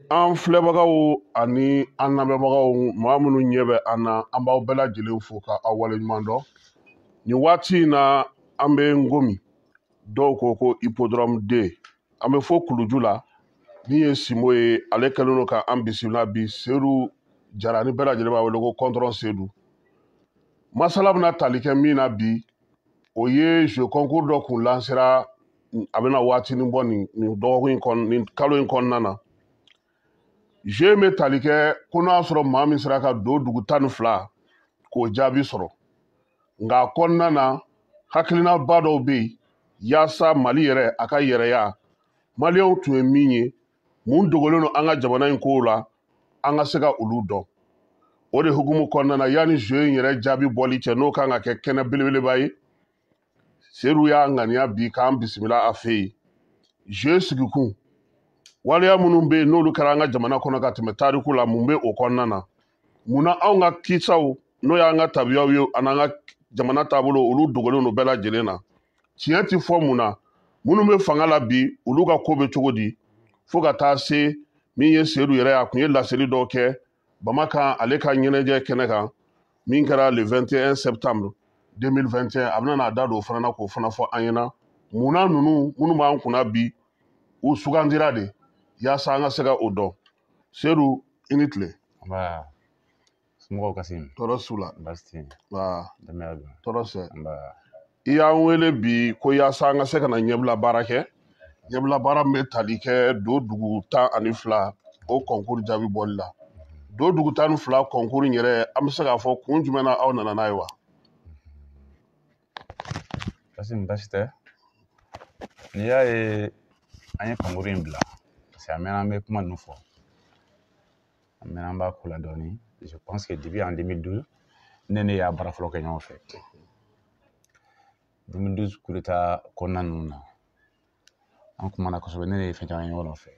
An filɛbagaw ani an lamɛnbagaw, maa minnu ɲɛ bɛ an na, an b'aw bɛɛ lajɛlen fo ka aw waleɲuman dɔn. Nin waati in na, an bɛ Ngomi, dɔw ko ko Hippodrome 2, an bɛ fo Kuluju la. Min ye Simo ye, ale kɛlen don ka an bisimila bi. Sedu Jara ni bɛɛ lajɛlen b'a wele ko Kɔntɔrɔn Sedu. Masala bɛna tali kɛ min na bi, o ye jeu concours dɔ kun lancera, a bɛna waatinin bɔ nin dɔgɔkun in kɔnɔ, nin kalo in kɔnɔna na. Jeu in bɛ tali kɛ ko n'a sɔrɔ maa min sera ka don dugu 12 k'o jaabi sɔrɔ. Nka a kɔnɔna na, hakilinaba dɔw bɛ yen yaasa Mali yɛrɛ a ka yɛrɛya, Maliyɛnw tun ye min ye, mun dogolen don an ka jamana in kow la, an ka se ka olu dɔn. O de hukumu kɔnɔna na, yanni jeu in yɛrɛ jaabi bɔli cɛ, n'o kan ka kɛ kɛnɛ belebeleba ye, Sedu y'a ŋaniya bi k'an bisimila a fɛ yen. Jeu sigikun waleya minnu bɛ yen, n'olu kɛra an ka jamana kɔnɔ ka tɛmɛ tariku la, mun bɛ o kɔnɔna na? Munna anw ka kisaw, n'o y'an ka tabiyaw ye, an'an ka jamana taabolo, olu dogolen don bɛɛ lajɛlen na? Tiɲɛ ti fɔ mun na? Minnu bɛ fanga la bi, olu ka ko bɛ cogo di? Fo ka taa se min ye Sedu yɛrɛ ye, a kun ye laseli dɔw kɛ Bamakan, ale ka ɲɛnajɛ kɛnɛ kan, min kɛra le 21 septembre 2021. A bɛna n'a da don o fana na k'o fana fɔ an ɲɛna. Munna ninnu minnu b'an kunna bi, u sugandira de yaasa an ka se ka o dɔn? Sedu, i ni tile. Nba, somɔgɔw Kasim? Tɔɔrɔ s'u la. Baasi tɛ yen. Nba. Denbaya dun? Tɔɔrɔ sɛ. Nba. I y'an wele bi ko yaasa an ka se ka na ɲɛbila baara kɛ, ɲɛbila baara min bɛ tali kɛ do dugu 12 o concours jaabi bɔli la. Do dugu 12 concours in yɛrɛ, an bɛ se k'a fɔ kun jumɛn na aw nana n'a ye wa? Kasim, baasi tɛ. N'i y'a ye an ye concours in bila, parce que a mɛnna an bɛ kuma ninnu fɔ, a mɛnna an b'a ko la dɔɔni. Je pense que depuis en 2012, ne y'a baara fɔlɔ kɛ ɲɔgɔn fɛ. 2012 coup d'état kɔnɔna ninnu na, an kumana kosɛbɛ, ne ye fɛn caman ɲɔgɔn nɔfɛ.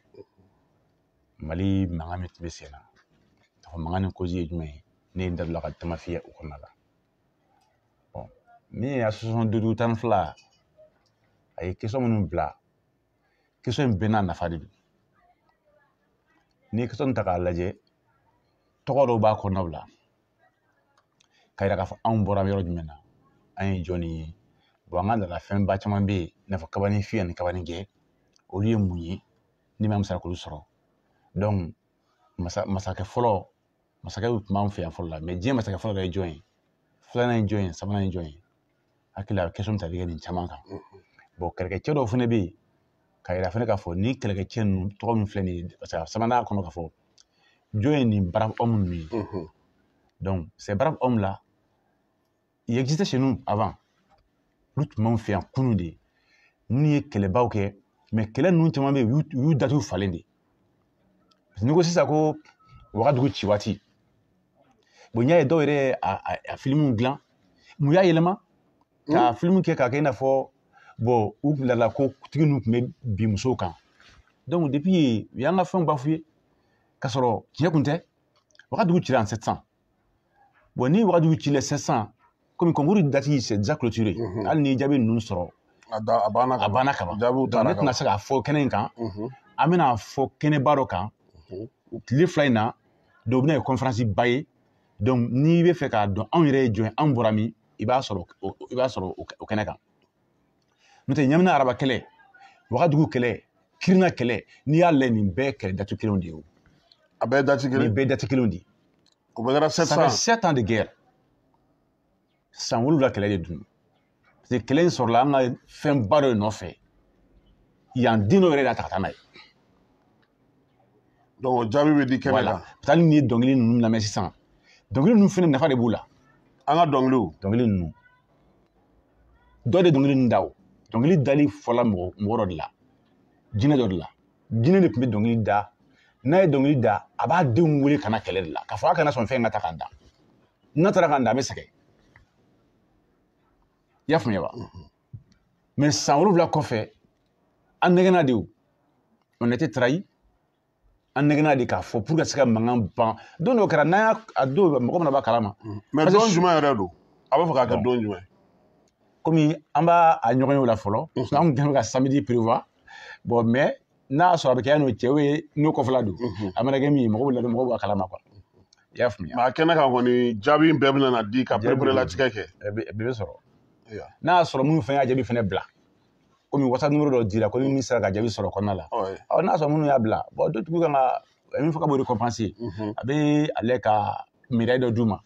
Mali mankan min tun bɛ sen na, a mankan ni cause ye jumɛn ye, ne ye n da don la ka caman f'i ye o kɔnɔna la. Bon, min ye association duuru 12, a ye question minnu bila, question in bɛɛ n'a nafa de don. N'i ye question ta k'a lajɛ, tɔgɔ dɔw b'a kɔnɔnaw la k'a yira k'a fɔ anw bɔra yɔrɔ jumɛn na, an ye jɔnni ye. Bon, an ka laada fɛnba caman bɛ yen, i n'a fɔ kabani fin ani kabani jɛ, olu ye mun ye ni maa min sera k'olu sɔrɔ. Donc masakɛ fɔlɔ, masakɛw tun b'an fɛ yan fɔlɔ la, mais diɲɛ masakɛ fɔlɔ ye jɔn ye, filanan ye jɔn ye, sabanan ye jɔn ye? Hakili la, a bɛ question tali kɛ nin caman kan. Bon, kɛlɛkɛcɛ dɔw fana bɛ yen k'a yira fana k'a fɔ ni kɛlɛkɛcɛ ninnu tɔgɔ min filɛ nin ye, parce que a sabanan kɔnɔ k'a fɔ jɔn ye nin brave homme ninnu ye. Donc ces braves hommes là, ils existaient chez nous avant. Olu tun b'anw fɛ yan kunun de, minnu ye kɛlɛbaw kɛ, mais kɛlɛ ninnu caman bɛ yen, u y'u datugu falen de. Parce que n'i ko sisan ko Wagadugu ci waati, bon, n y'a ye dɔw yɛrɛ ye a filimuw dilan, mun y'a yɛlɛma ka filimu kɛ k'a kɛ i n'a fɔ bon, u bilala ko tigi ninnu tun bɛ bin musow kan. Donc depuis u y'an ka fɛnw bafoué k'a sɔrɔ tiɲɛ kun tɛ. Wagadugu cira en 700. Bon, ni Wagadugu cila 700, komi concours date, c'est déjà clôturé, hali ni jaabi ninnu sɔrɔ, A banna. A banna kaban. Jaabiw Donc ne taara. tɛna se k'a fɔ kɛnɛ in kan. An bɛna fɔ kɛnɛba dɔ kan tile 2 in na. Donc o bɛna kɛ conférence ba ye. Donc n'i bɛ fɛ k'a dɔn anw yɛrɛ ye jɔn ye, anw bɔra min, i b'a sɔrɔ o kɛnɛ kan. N'o tɛ, Ɲamina araba kɛlɛ, Wagadugu kɛlɛ, Kirina kɛlɛ, n'i y'a lajɛ, nin bɛɛ kɛlɛ date kelenw de ye o. A bɛɛ date Nin kelen. bɛɛ date kelenw de ye. O bɛɛ kɛra Ça fait 700. 7 ans de guerre, san 7 kɛlɛ de dun. Parce que kɛlɛ in sɔrɔla an ka fɛnba dɔ de nɔfɛ yan, den dɔw yɛrɛ de y'a ta ka taa n'a ye. Donc o jaabi bɛ di kɛnɛ Voilà. kan. Parce que hali n'i ye dɔnkili ninnu lamɛn sisan, dɔnkili ninnu fɛnɛ nafa de b'u la. An ka dɔnkiliw. Dɔnkili ninnu, dɔ de dɔnkili ninnu da o. Dɔnkili dali fɔla mɔgɔ mɔgɔ dɔ de la, jinɛ dɔ de la. Jinɛ de tun bɛ dɔnkili da. N'a ye dɔnkili da, a b'a denw wele ka na kɛlɛ de la, k'a fɔ a kana sɔn fɛn ka ta k'an da, n'a taara k'an da, a bɛ sɛgɛn. I y'a faamuya wa? Mais san 7 kɔfɛ, an nɛgɛnna de o, on était trahi. An nɛgɛnna de k'a fɔ pour ka se ka mankan ban. Don dɔ kɛra n'an y'a a don, mɔgɔ mana b'a kalama. Mais Parce que don jumɛn yɛrɛ don? A b'a fɛ k'a kɛ don jumɛn? Komi an b'a a ɲɔgɔn ye o la fɔlɔ, an kun kɛlen bɛ ka samedi prévoir. Bon, mais N'a sɔrɔ a bɛ kɛ yan n'o cɛ ye n'o kɔfɛla don, a mana kɛ min ye, mɔgɔw bɛ ladon, mɔgɔw b'a kalama quoi. I y'a faamuya? Mais a kɛnɛ kan kɔni, jaabi in bɛɛ bɛna na di ka pereperelatigɛ kɛ. A bɛ sɔrɔ. N'a y'a sɔrɔ minnu fana y'a jaabi fana bila, komi WhatsApp numéro dɔ dira ko ni min sera ka jaabi sɔrɔ kɔnɔna la. Ɔ, n'a sɔrɔ minnu y'a bila, bon, dɔ tigiw kan ka min fɔ ka b'o récompenser. A bɛ ale ka médaille dɔ d'u ma.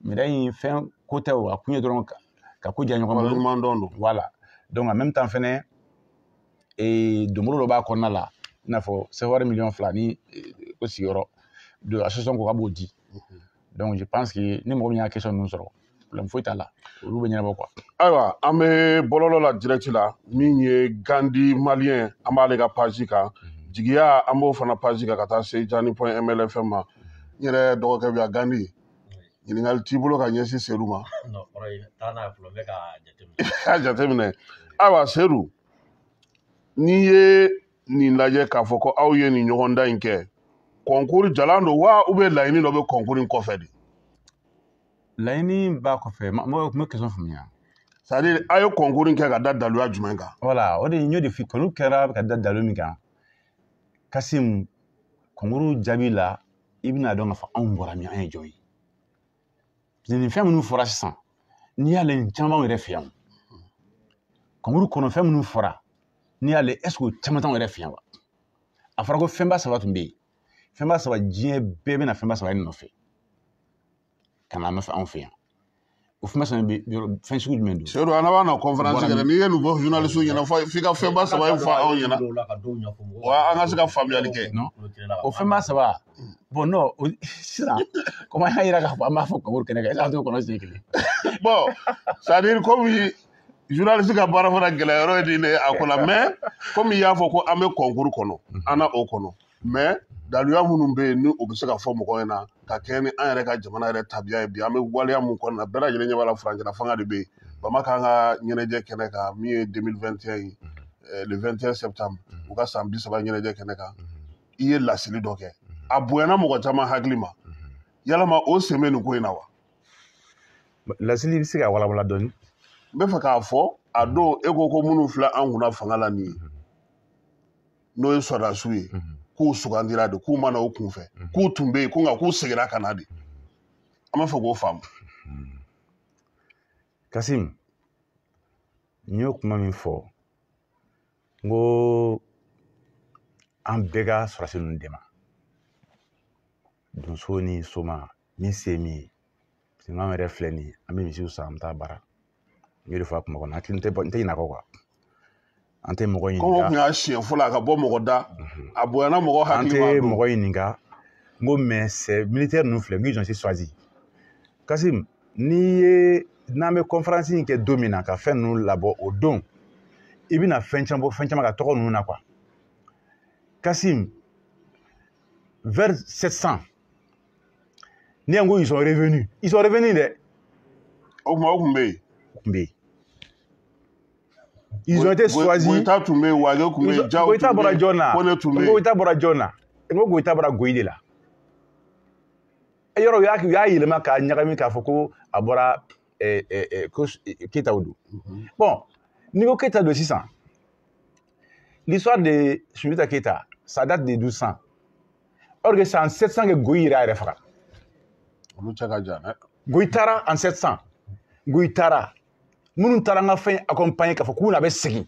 Médaille in, fɛn ko tɛ o, a kun ye dɔrɔn ka ko diya ɲɔgɔn bolo. Waleɲuman dɔn don. Voilà. Donc en même temps fɛnɛ, donbolo dɔ b'a kɔnɔna la, i n'a fɔ sewari 2 miliyɔn ni ko sigiyɔrɔ de association ko k'a b'o di. Donc je pense que ni mɔgɔ min y'a question ninnu sɔrɔ, problème foyi t'a la, olu bɛ ɲɛnabɔ quoi. Ayiwa, an bɛ bɔlɔlɔ la direct la, min ye Gandi Malien, an b'ale ka page kan. Jigiya, an b'o fana page kan ka taa se jani.mlfm ma. N yɛrɛ dɔgɔkɛ bɛ yan, Gandi. Ɲininkali t'i bolo ka ɲɛsin Seydou ma? Non, kɔrɔ ye taa n'a ye fɔlɔ, n bɛ ka jateminɛ. K'a jateminɛ. Ayiwa Seydou, n'i ye nin lajɛ k'a fɔ ko aw ye nin ɲɔgɔndan in kɛ, concours jalan don wa, ou bien laɲini dɔ bɛ concours in kɔfɛ de? Laɲini b'a kɔfɛ, mɔgɔ tun bɛ question faamuya. C'est à dire, aw ye concours in kɛ ka da daluya jumɛn kan? Voilà, o de n y'o de f'i, concours kɛra ka da dalu min kan. Kasim, concours jaabi la, i bɛna dɔn k'a fɔ anw bɔra min, an ye jɔn ye. Parce que nin fɛn minnu fɔra sisan, n'i y'ale nin caman b'anw yɛrɛ fɛ yan. Concours kɔnɔ fɛn minnu fɔra, n'i y'ale, est ce que o caman t'anw yɛrɛ fɛ yan wa? A fɔra ko fɛnba saba tun bɛ yen. Fɛnba saba, diɲɛ bɛɛ bɛna fɛnba saba in nɔfɛ. Ka na nɔfɛ anw fɛ yan. O fɛnba saba in bɛ yɔrɔ fɛn sugu jumɛn don? Seydou, an b'a na conférence kɛ dɛ. N'i ye nin fɔ journaliste ɲɛna, f'i ka fɛnba saba in fɔ anw ɲɛna. Wa an ka se ka faamuyali kɛ. Non. O fɛnba saba, bon, non, sisan, komi an y'a yira k'a fɔ an b'a fɔ concours kɛnɛ kan, est ce que an t'o kɔnɔ siɲɛ kelen? Bon, c'est à dire, komi journaliste ka baara fana gɛlɛya yɔrɔ ye nin de ye a ko la, mais komi i y'a fɔ ko an bɛ concours kɔnɔ, an na o kɔnɔ, mais daluya minnu bɛ yen ni o bɛ se ka fɔ mɔgɔw ɲɛna ka kɛɲɛ ni an yɛrɛ ka jamana yɛrɛ tabiya ye bi, an bɛ waleya mun kɔnɔna na, bɛɛ lajɛlen ɲɛ b'a la, furancɛla fanga de bɛ yen. Bama k'an ka ɲɛnajɛ kɛnɛ kan min ye 2021 ye, le 21 septembre, u ka san 30 ɲɛnajɛ kɛnɛ kan, i ye laseli dɔ kɛ, a bonyana mɔgɔ caman hakili ma. Yalama o sen bɛ nin ko in na wa? Laseli bɛ se ka walawala dɔɔni. N bɛ fɛ k'a fɔ, a don e ko ko minnu filɛ an kunna fanga la nin ye, n'o ye sɔrɔdasiw ye, k'u sugandira de, k'u ma na o kunfɛ, k'u tun bɛ yen ko, nka k'u seginna ka na de. An b'a fɛ k'o faamu. Kasim, n y'o kuma min fɔ, n ko an bɛɛ ka sɔrɔdasi ninnu dɛmɛ, donso ni soma, min se ye min ye, parce que anw yɛrɛ filɛ nin ye, an bɛ misiw san, an bɛ taa baara. N y'o de fɔ a kuma kɔnɔ, hakili tɛ bɔ, n tɛ ɲinɛ a kɔ quoi. An tɛ mɔgɔ Komi o ɲininka. tun y'a siɲɛ fɔlɔ a ka bɔ mɔgɔ da, a bonyana mɔgɔ An hakili ma. tɛ A don. mɔgɔ ɲininka. N ko mais c'est militaire ninnu filɛ, n k'i ont choisi. Kasim, n'i ye n'an bɛ conférence in kɛ don min na ka fɛn ninnu labɔ, o don i bɛna fɛn caman bɔ, fɛn caman ka tɔgɔ ninnu na quoi. Kasim, vers 700, n'i y'an ko ils sont revenus, ils sont revenus dɛ. O tuma o tun bɛ yen. O tun bɛ yen. Ils ont été choisis. Goyita tun bɛ yen, Wage tun bɛ yen, Jaw Goyita tun bɛ bɔra yen, jɔn na? Kone tun bɛ yen. Goyita bɔra jɔn na? N ko Goyita bɔra Goyi de la. E yɔrɔ u y'a yɛlɛma k'a ɲagami k'a fɔ ko a bɔra ko Keyitaw don. Bon, n'i ko Keyita don sisan, l'histoire de Sunjata Keita, ça date de 1200. Or que c'est en 700 que Goyi yɛrɛ y'a yɛrɛ faga. Olu cɛ ka jan dɛ. Goyi taara en 700. Goyi taara. Minnu taara an ka fɛn accompagner k'a fɔ k'u na bɛ segin.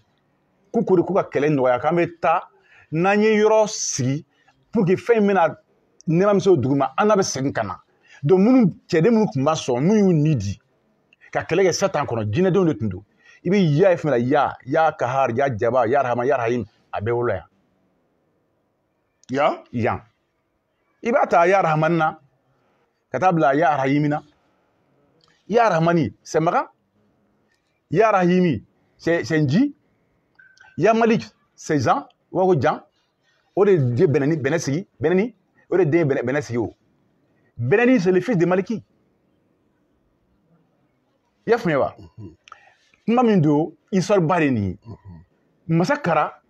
K'u ko de k'u ka kɛlɛ nɔgɔya, k'an bɛ taa n'an ye yɔrɔ sigi pour que fɛn in bɛna nɛɛma min se o dugu ma, an n'a bɛ segin ka na. Donc minnu cɛden minnu tun b'a sɔn, n'u y'u ni di ka kɛlɛ kɛ 7 ans kɔnɔ, jinɛdenw de tun don. I bɛ ya ye fɛn min na, ya ya kahar, ya jaba, ya rahama, ya rahim, a bɛɛ wolo yan. Ya? Yan. I b'a ta ya rahamani na ka taa bila ya rahimi na. Ya rahamani, c'est Maga. Ya rahimi, c'est Nji. Ya Malik, c'est Jean. U b'a ko Jan. O de ye Bɛnɛni Bɛnɛ sigi. Bɛnɛni, o de den ye Bɛnɛ sigi o. Bɛnɛni, c'est le fils de Maliki. I y'a faamuya wa? Kuma min don, histoire ba de nin ye. Masa Kara,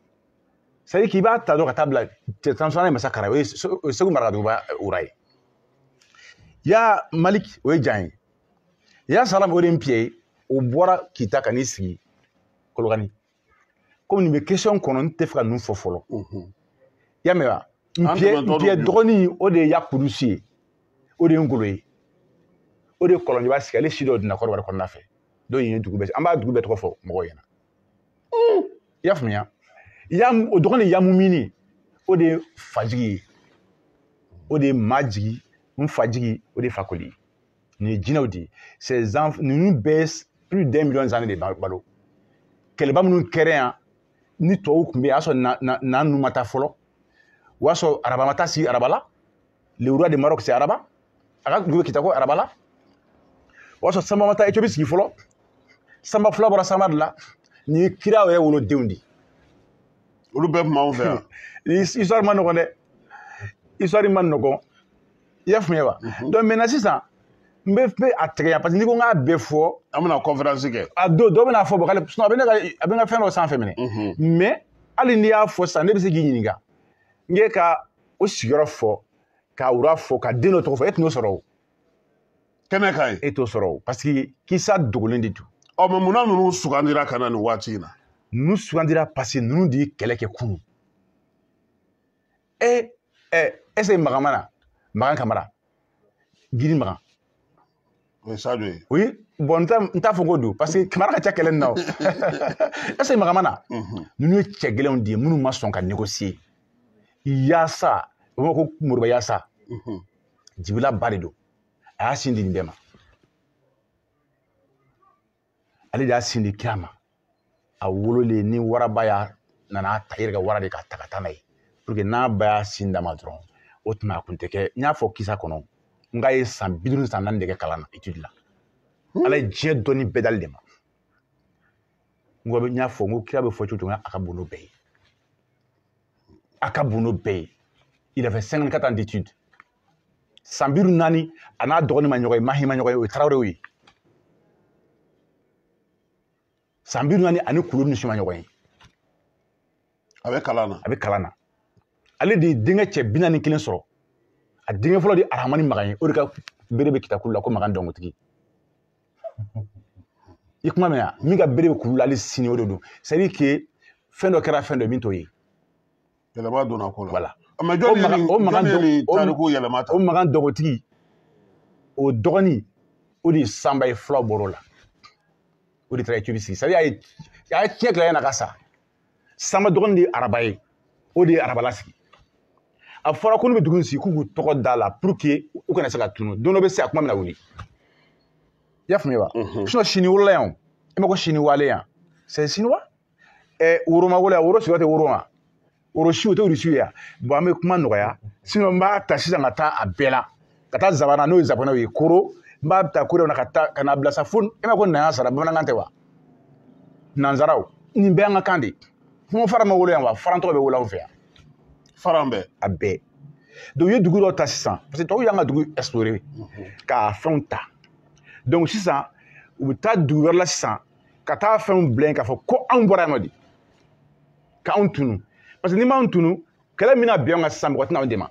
c'est à dire k'i b'a ta dɔrɔn ka taa bila cɛ 12nan ye Masa Kara, o ye Segu Marakaduguba wura ye. Ya Malik, o ye Jan ye. Ya Salam, o de ye Npiyɛ ye. O bɔra Kita ka n'i sigi Kolokani. Komi nin bɛ question kɔnɔ, n tɛ fɛ ka ninnu fɔ fɔlɔ. I y'a mɛn wa? An tɛmɛtɔ Npiyɛ don. Dɔgɔnin, o de ye Yakurusi ye, o de ye Ngolo ye, o de ye Kɔlɔnjɛba sigi. Ale si dɔ donna Kɔrɔbɔrɔ kɔnɔna fɛ. Dɔw ye dugu bɛɛ, an b'a dugu bɛɛ tɔgɔ fɔ mɔgɔw ɲɛna. I y'a faamuya? O dɔgɔnin Yamumini, o de ye Fajigi ye, o de ye Majigi, n Fajigi, o de ye Fakoli ye. Nin ye jinɛw de ye. Ces enfants ninnu bɛɛ, plus d'un million d'années de balo. Kɛlɛba minnu kɛra yan ni tubabuw tun bɛ yen, a y'a sɔrɔ na ninnu ma taa fɔlɔ. O y'a sɔrɔ araba ma taa sigi araba la. Le roi de Maroc, c'est araba, a ka dugu bɛ Kita ko araba la. O y'a sɔrɔ Sanba ma taa Ethiopie sigi fɔlɔ. Sanba fila bɔra Sanba de la. Nin ye kira yɛrɛ wolodenw de ye. Olu bɛɛ tun b'anw fɛ yan. Ni histoire ma nɔgɔn dɛ, histoire ma nɔgɔn, i y'a faamuya wa? Donc maintenant sisan, n bɛ a tigɛ yan, parce que n'i ko n k'a bɛɛ fɔ, an bɛna conférence kɛ. A don dɔ bɛna fɔ, bɔn k'ale, sinon a bɛ ne ka, a bɛ n ka fɛn dɔ sanfɛ minɛ. Mais hali n'i y'a fɔ sisan, ne bɛ se k'i ɲininka, n k'e ka o sigiyɔrɔ fɔ, ka wura fɔ, ka den dɔ tɔgɔ fɔ, e t'o sɔrɔ o. Kɛnɛ kan yen. E t'o sɔrɔ o, parce que kisa dogolen de don. Ɔ, mais munna ninnu sugandira ka na nin waati in na? Ninnu sugandira parce que ninnu de ye kɛlɛ kɛ kunun. E ɛ est ce que Magan mana Magan Kamara, Giri Magan? O ye Sadio ye. Oui, bon, n t'a fɔ ko don, parce que Kamara ka ca kɛlɛ nin na o. Est ce que Magan mana? Ninnu ye cɛ gɛlɛnw de ye minnu ma sɔn ka négocier. Yaasa, u b'a fɔ ko Moriba Yaasa. Jibila ba de don. A y'a sin di nin bɛɛ ma. Ale de y'a sin di kira ma. A wololen ni waraba y'a nana ta, i yɛrɛ ka wara de k'a ta ka taa n'a ye. Pour que n'a ba y'a sin d'a ma dɔrɔn, o tuma a kun tɛ kɛ. N y'a fɔ kisa kɔnɔ, n k'a ye san 50 san 4 de kɛ kalan na, étude la. Ala ye diɲɛ dɔnni bɛɛ d'ale de ma. N ko n y'a fɔ, n ko kira bɛ fɔ cogo cogo, a ka bon n'o bɛɛ ye. A ka bon n'o bɛɛ ye. Il a fait 54 ans d'études. San 54, a n'a dɔgɔnin ma ɲɔgɔn ye, Mahi ma ɲɔgɔn ye, o ye Tarawelew ye. San 54 ani kulu ni si ma ɲɔgɔn ye. A bɛ kalan na. A bɛ kalan na. Ale de ye denkɛ cɛ 41 sɔrɔ. A denkɛ fɔlɔ de ye Arahamani Magan ye, o de ka bere bɛ Kitakulu la ko Magan Dɔnkotigi. I kuma mɛn wa? Min ka bere bɛ kulu la hali sini, o de don. C'est à dire que fɛn dɔ kɛra fɛn dɔ ye min t'o ye. Yɛlɛma donna ko la. Voilà. Mais jɔn ye nin O Magan jɔn ye nin tariku yɛlɛma ta? O Magan Dɔnkotigi, o dɔgɔnin, o de ye Sanba ye, fulaw bɔr'o la. O de taara Ethiopie sigi. C'est à dire a ye tiɲɛ kila yan'a ka sa. Sanba dɔgɔnin de ye araba ye, o de ye araba lasigi. A fɔra ko n'u bɛ dugu in sigi k'u k'u tɔgɔ da la pour que u kana se ka tunun. Don dɔ bɛ se a kuma bɛna wuli. I y'a faamuya wa? Sinon sini wolola yan o. I ma ko sini wale yan. C'est chinois. Woro ma wolo yan, woro sigiyɔrɔ tɛ woro ma. Woro si o tɛ Rusi ye yan. Bon, an bɛ kuma nɔgɔya. Sinon n b'a ta sisan ka taa a bɛɛ la. Ka taa Zabana, n'o ye Zabanɛw ye, Koro, n b'a ta Koro na ka taa ka na bila sa fo e ma ko Naya sara bamanankan tɛ wa? Nanzaraw, nin bɛɛ y'an ka kan de ye. Kuma fara ma wolo yan wa? Faran tɔgɔ bɛ wolo anw fɛ yan. Faran bɛɛ. A bɛɛ. Donc u ye dugu dɔw ta sisan, parce que tubabuw y'an ka dugu explorer k'a fɛnw ta. Donc sisan u bɛ taa dugu wɛrɛ la sisan ka taa fɛnw bila yen k'a fɔ ko anw bɔra yan nɔ de, k'anw tunu. Parce que n'i m'anw tunu, kɛlɛ min bɛna bin anw kan sisan, mɔgɔ tɛna anw dɛmɛ.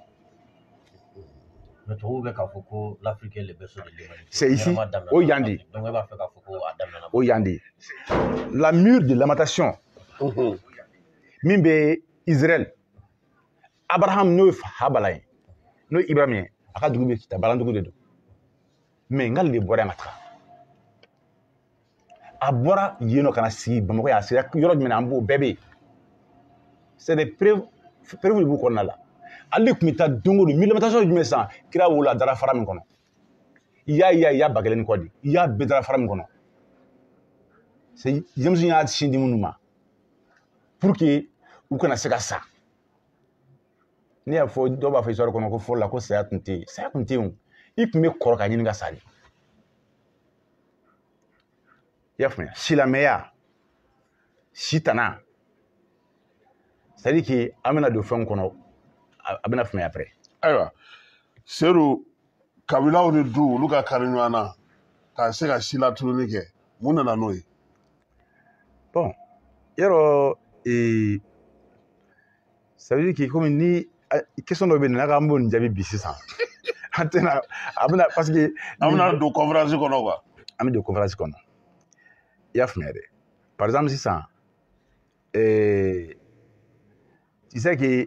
Mais tubabuw bɛ k'a fɔ ko l'Afrique est le berceau de l'humanité. C'est ici, Yɛlɛma daminɛna o yan de. Donc e b'a fɛ k'a fɔ ko a daminɛna. O yan de. La mur de lamentation. Min bɛ Israël. Abraham n'o ye Habala ye, n'o ye Ibrahim ye, a ka dugu bɛ Kita, balandugu de don. Mais n k'ale de bɔra yan ka taga. A bɔra yen nɔ ka na sigi Bamakɔ yan, a sera yɔrɔ jumɛn na, an b'o bɛɛ bɛ yen. C'est des preuves, preuves de b'u kɔnɔna la. Ale de tun bɛ taa don o don, mur de lamentation ye jumɛn ye sisan? Kira wolo a dara fara min kɔnɔ. I y'a ye, i y'a ba kelen ni kɔ di. I y'a bɛɛ dara fara min kɔnɔ. C'est James y'a sin di minnu ma pour que u kana se ka sa. Ne y'a fɔ, dɔw b'a fɔ histoire kɔnɔ ko fɔlɔ la ko saya tun tɛ yen. Saya tun tɛ yen o. I tun bɛ kɔrɔ ka ɲini ka sa de. I y'a faamuya? Silamɛya, sitana. C'est à dire que an bɛna don fɛnw kɔnɔ, a bɛna faamuya après. Ayiwa, Seydou, kabilaw ni du olu ka kari ɲɔgɔn na ka se ka si latununi kɛ, mun nana n'o ye? Bon, yɔrɔ, ça veut dire que komi ni question dɔ bɛ yen, n'a k'an b'o nin jaabi bi sisan, an tɛna, a bɛna, parce que an bɛna don conférence kɔnɔ quoi. An bɛ don conférence kɔnɔ. I y'a faamuya dɛ. Par exemple sisan, Tu sais que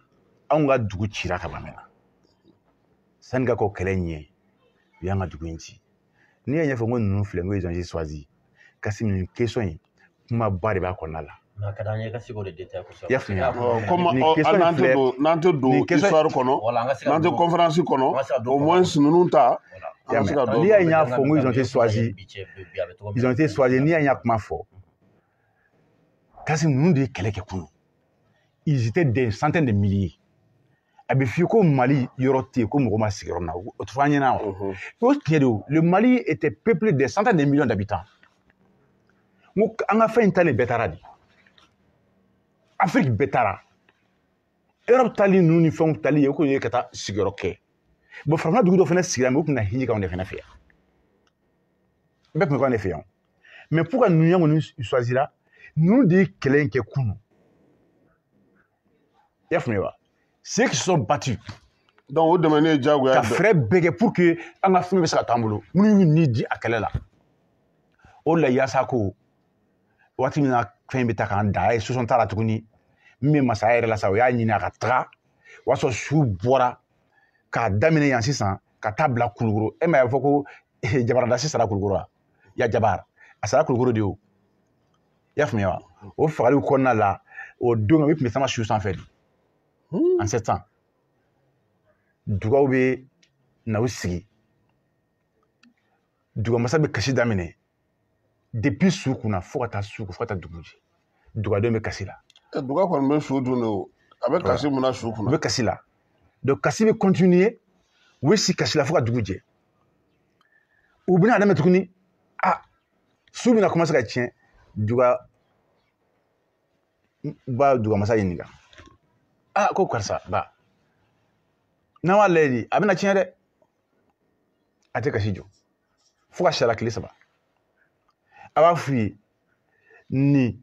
anw ka dugu cira ka ban mɛnna. Sani ka kɔ kɛlɛ ɲɛ, u y'an ka dugu in ci. N'i y'a ɲɛfɔ n ko ninnu filɛ, n ko ils ont été choisis. Kassim, nin question in, kumaba de b'a kɔnɔna la. Mais a ka d'an ye ka se k'o de détailler kosɛbɛ. I y'a faamuya? Comme Nin question n'an in tɛ filɛ, don, n'an tɛ don nin question histoire kɔnɔ, Voilà, an ka se ka n'an tɛ don conférence kɔnɔ, an ka se ka don au fanga moins kɔnɔ. ninnu ta, Voilà. an ka se ka dɔ N'i y'a ye dɔn. n y'a fɔ n ko ils ont été choisis, Bi cɛ bi a bɛ cogo min ils na. ont été choisis, n'i y'a ye n y'a kuma fɔ, Kassim, ninnu de ye kɛlɛ kɛ kunun. Ils étaient des centaines de milliers. A bɛ f'i ye ko Mali yɔrɔ tɛ yen ko mɔgɔ ma sigi yɔrɔ min na, o tɛ fɔ an ɲɛna wa? O tiɲɛ de, le Mali était peuplé des centaines de millions d'habitants. N ko an ka fɛn in talen bɛɛ taara de. Afrique bɛɛ taara. Europe tali ninnu ni fɛnw tali ye, o kun ye ka taa sigiyɔrɔ kɛ. Bon, farafinna dugu dɔ fana sigira, mais u tun na hinɛ k'anw de fana fɛ yan. Bɛɛ tun bɛ k'anw de fɛ yan. Mais pourquoi ninnu y'an kɔni choisira? Ninnu de ye kɛlɛ in kɛ kunun. I y'a faamuya wa? Ceux qui se sont battus. Donc o dɛmɛni ye diyagoya Ka ye. fɛɛrɛ bɛɛ kɛ pour que an ka fɛn bɛ se ka t'an bolo. Minnu y'u ni di a kɛlɛ la. O de la yaasa ko waati min na fɛn bɛ taa k'an da, a ye sosɔn t'a la tuguni. Min bɛ masaya yɛrɛ la sa, o y'a ɲini a ka taga. O y'a sɔrɔ su bɔra k'a daminɛ yan sisan ka taa bila Kulukoro. E m'a ye a bɛ fɔ ko jabaradasi sara Kulukoro wa? Ya Jabar. A sara Kulukoro de o. I y'a faamuya wa? O fagaliw kɔnɔna la, o don u tun bɛ sama su sanfɛ de. En 7 ans. Dugaw bɛ na u sigi. Dugamasa bɛ kasi daminɛ. Depuis su kunna fo ka taa su ko fo ka taa dugu jɛ. Dugadenw bɛ kasi la. Duga kɔni bɛ su dun de o. A bɛ kasi mun na su kunna? U bɛ kasi la. Donc kasi bɛ continuer. U bɛ si kasi la fo ka dugu jɛ. U bɛna daminɛ tuguni. Ah, su bɛna commencer ka tiɲɛ. Duga ba dugamasa ɲininka. Ah, ko karisa ba. N'an b'a lajɛ de, a bɛna tiɲɛ dɛ. A tɛ kasi jɔ. Fo ka sariya tile 3. A b'a f'u ye nin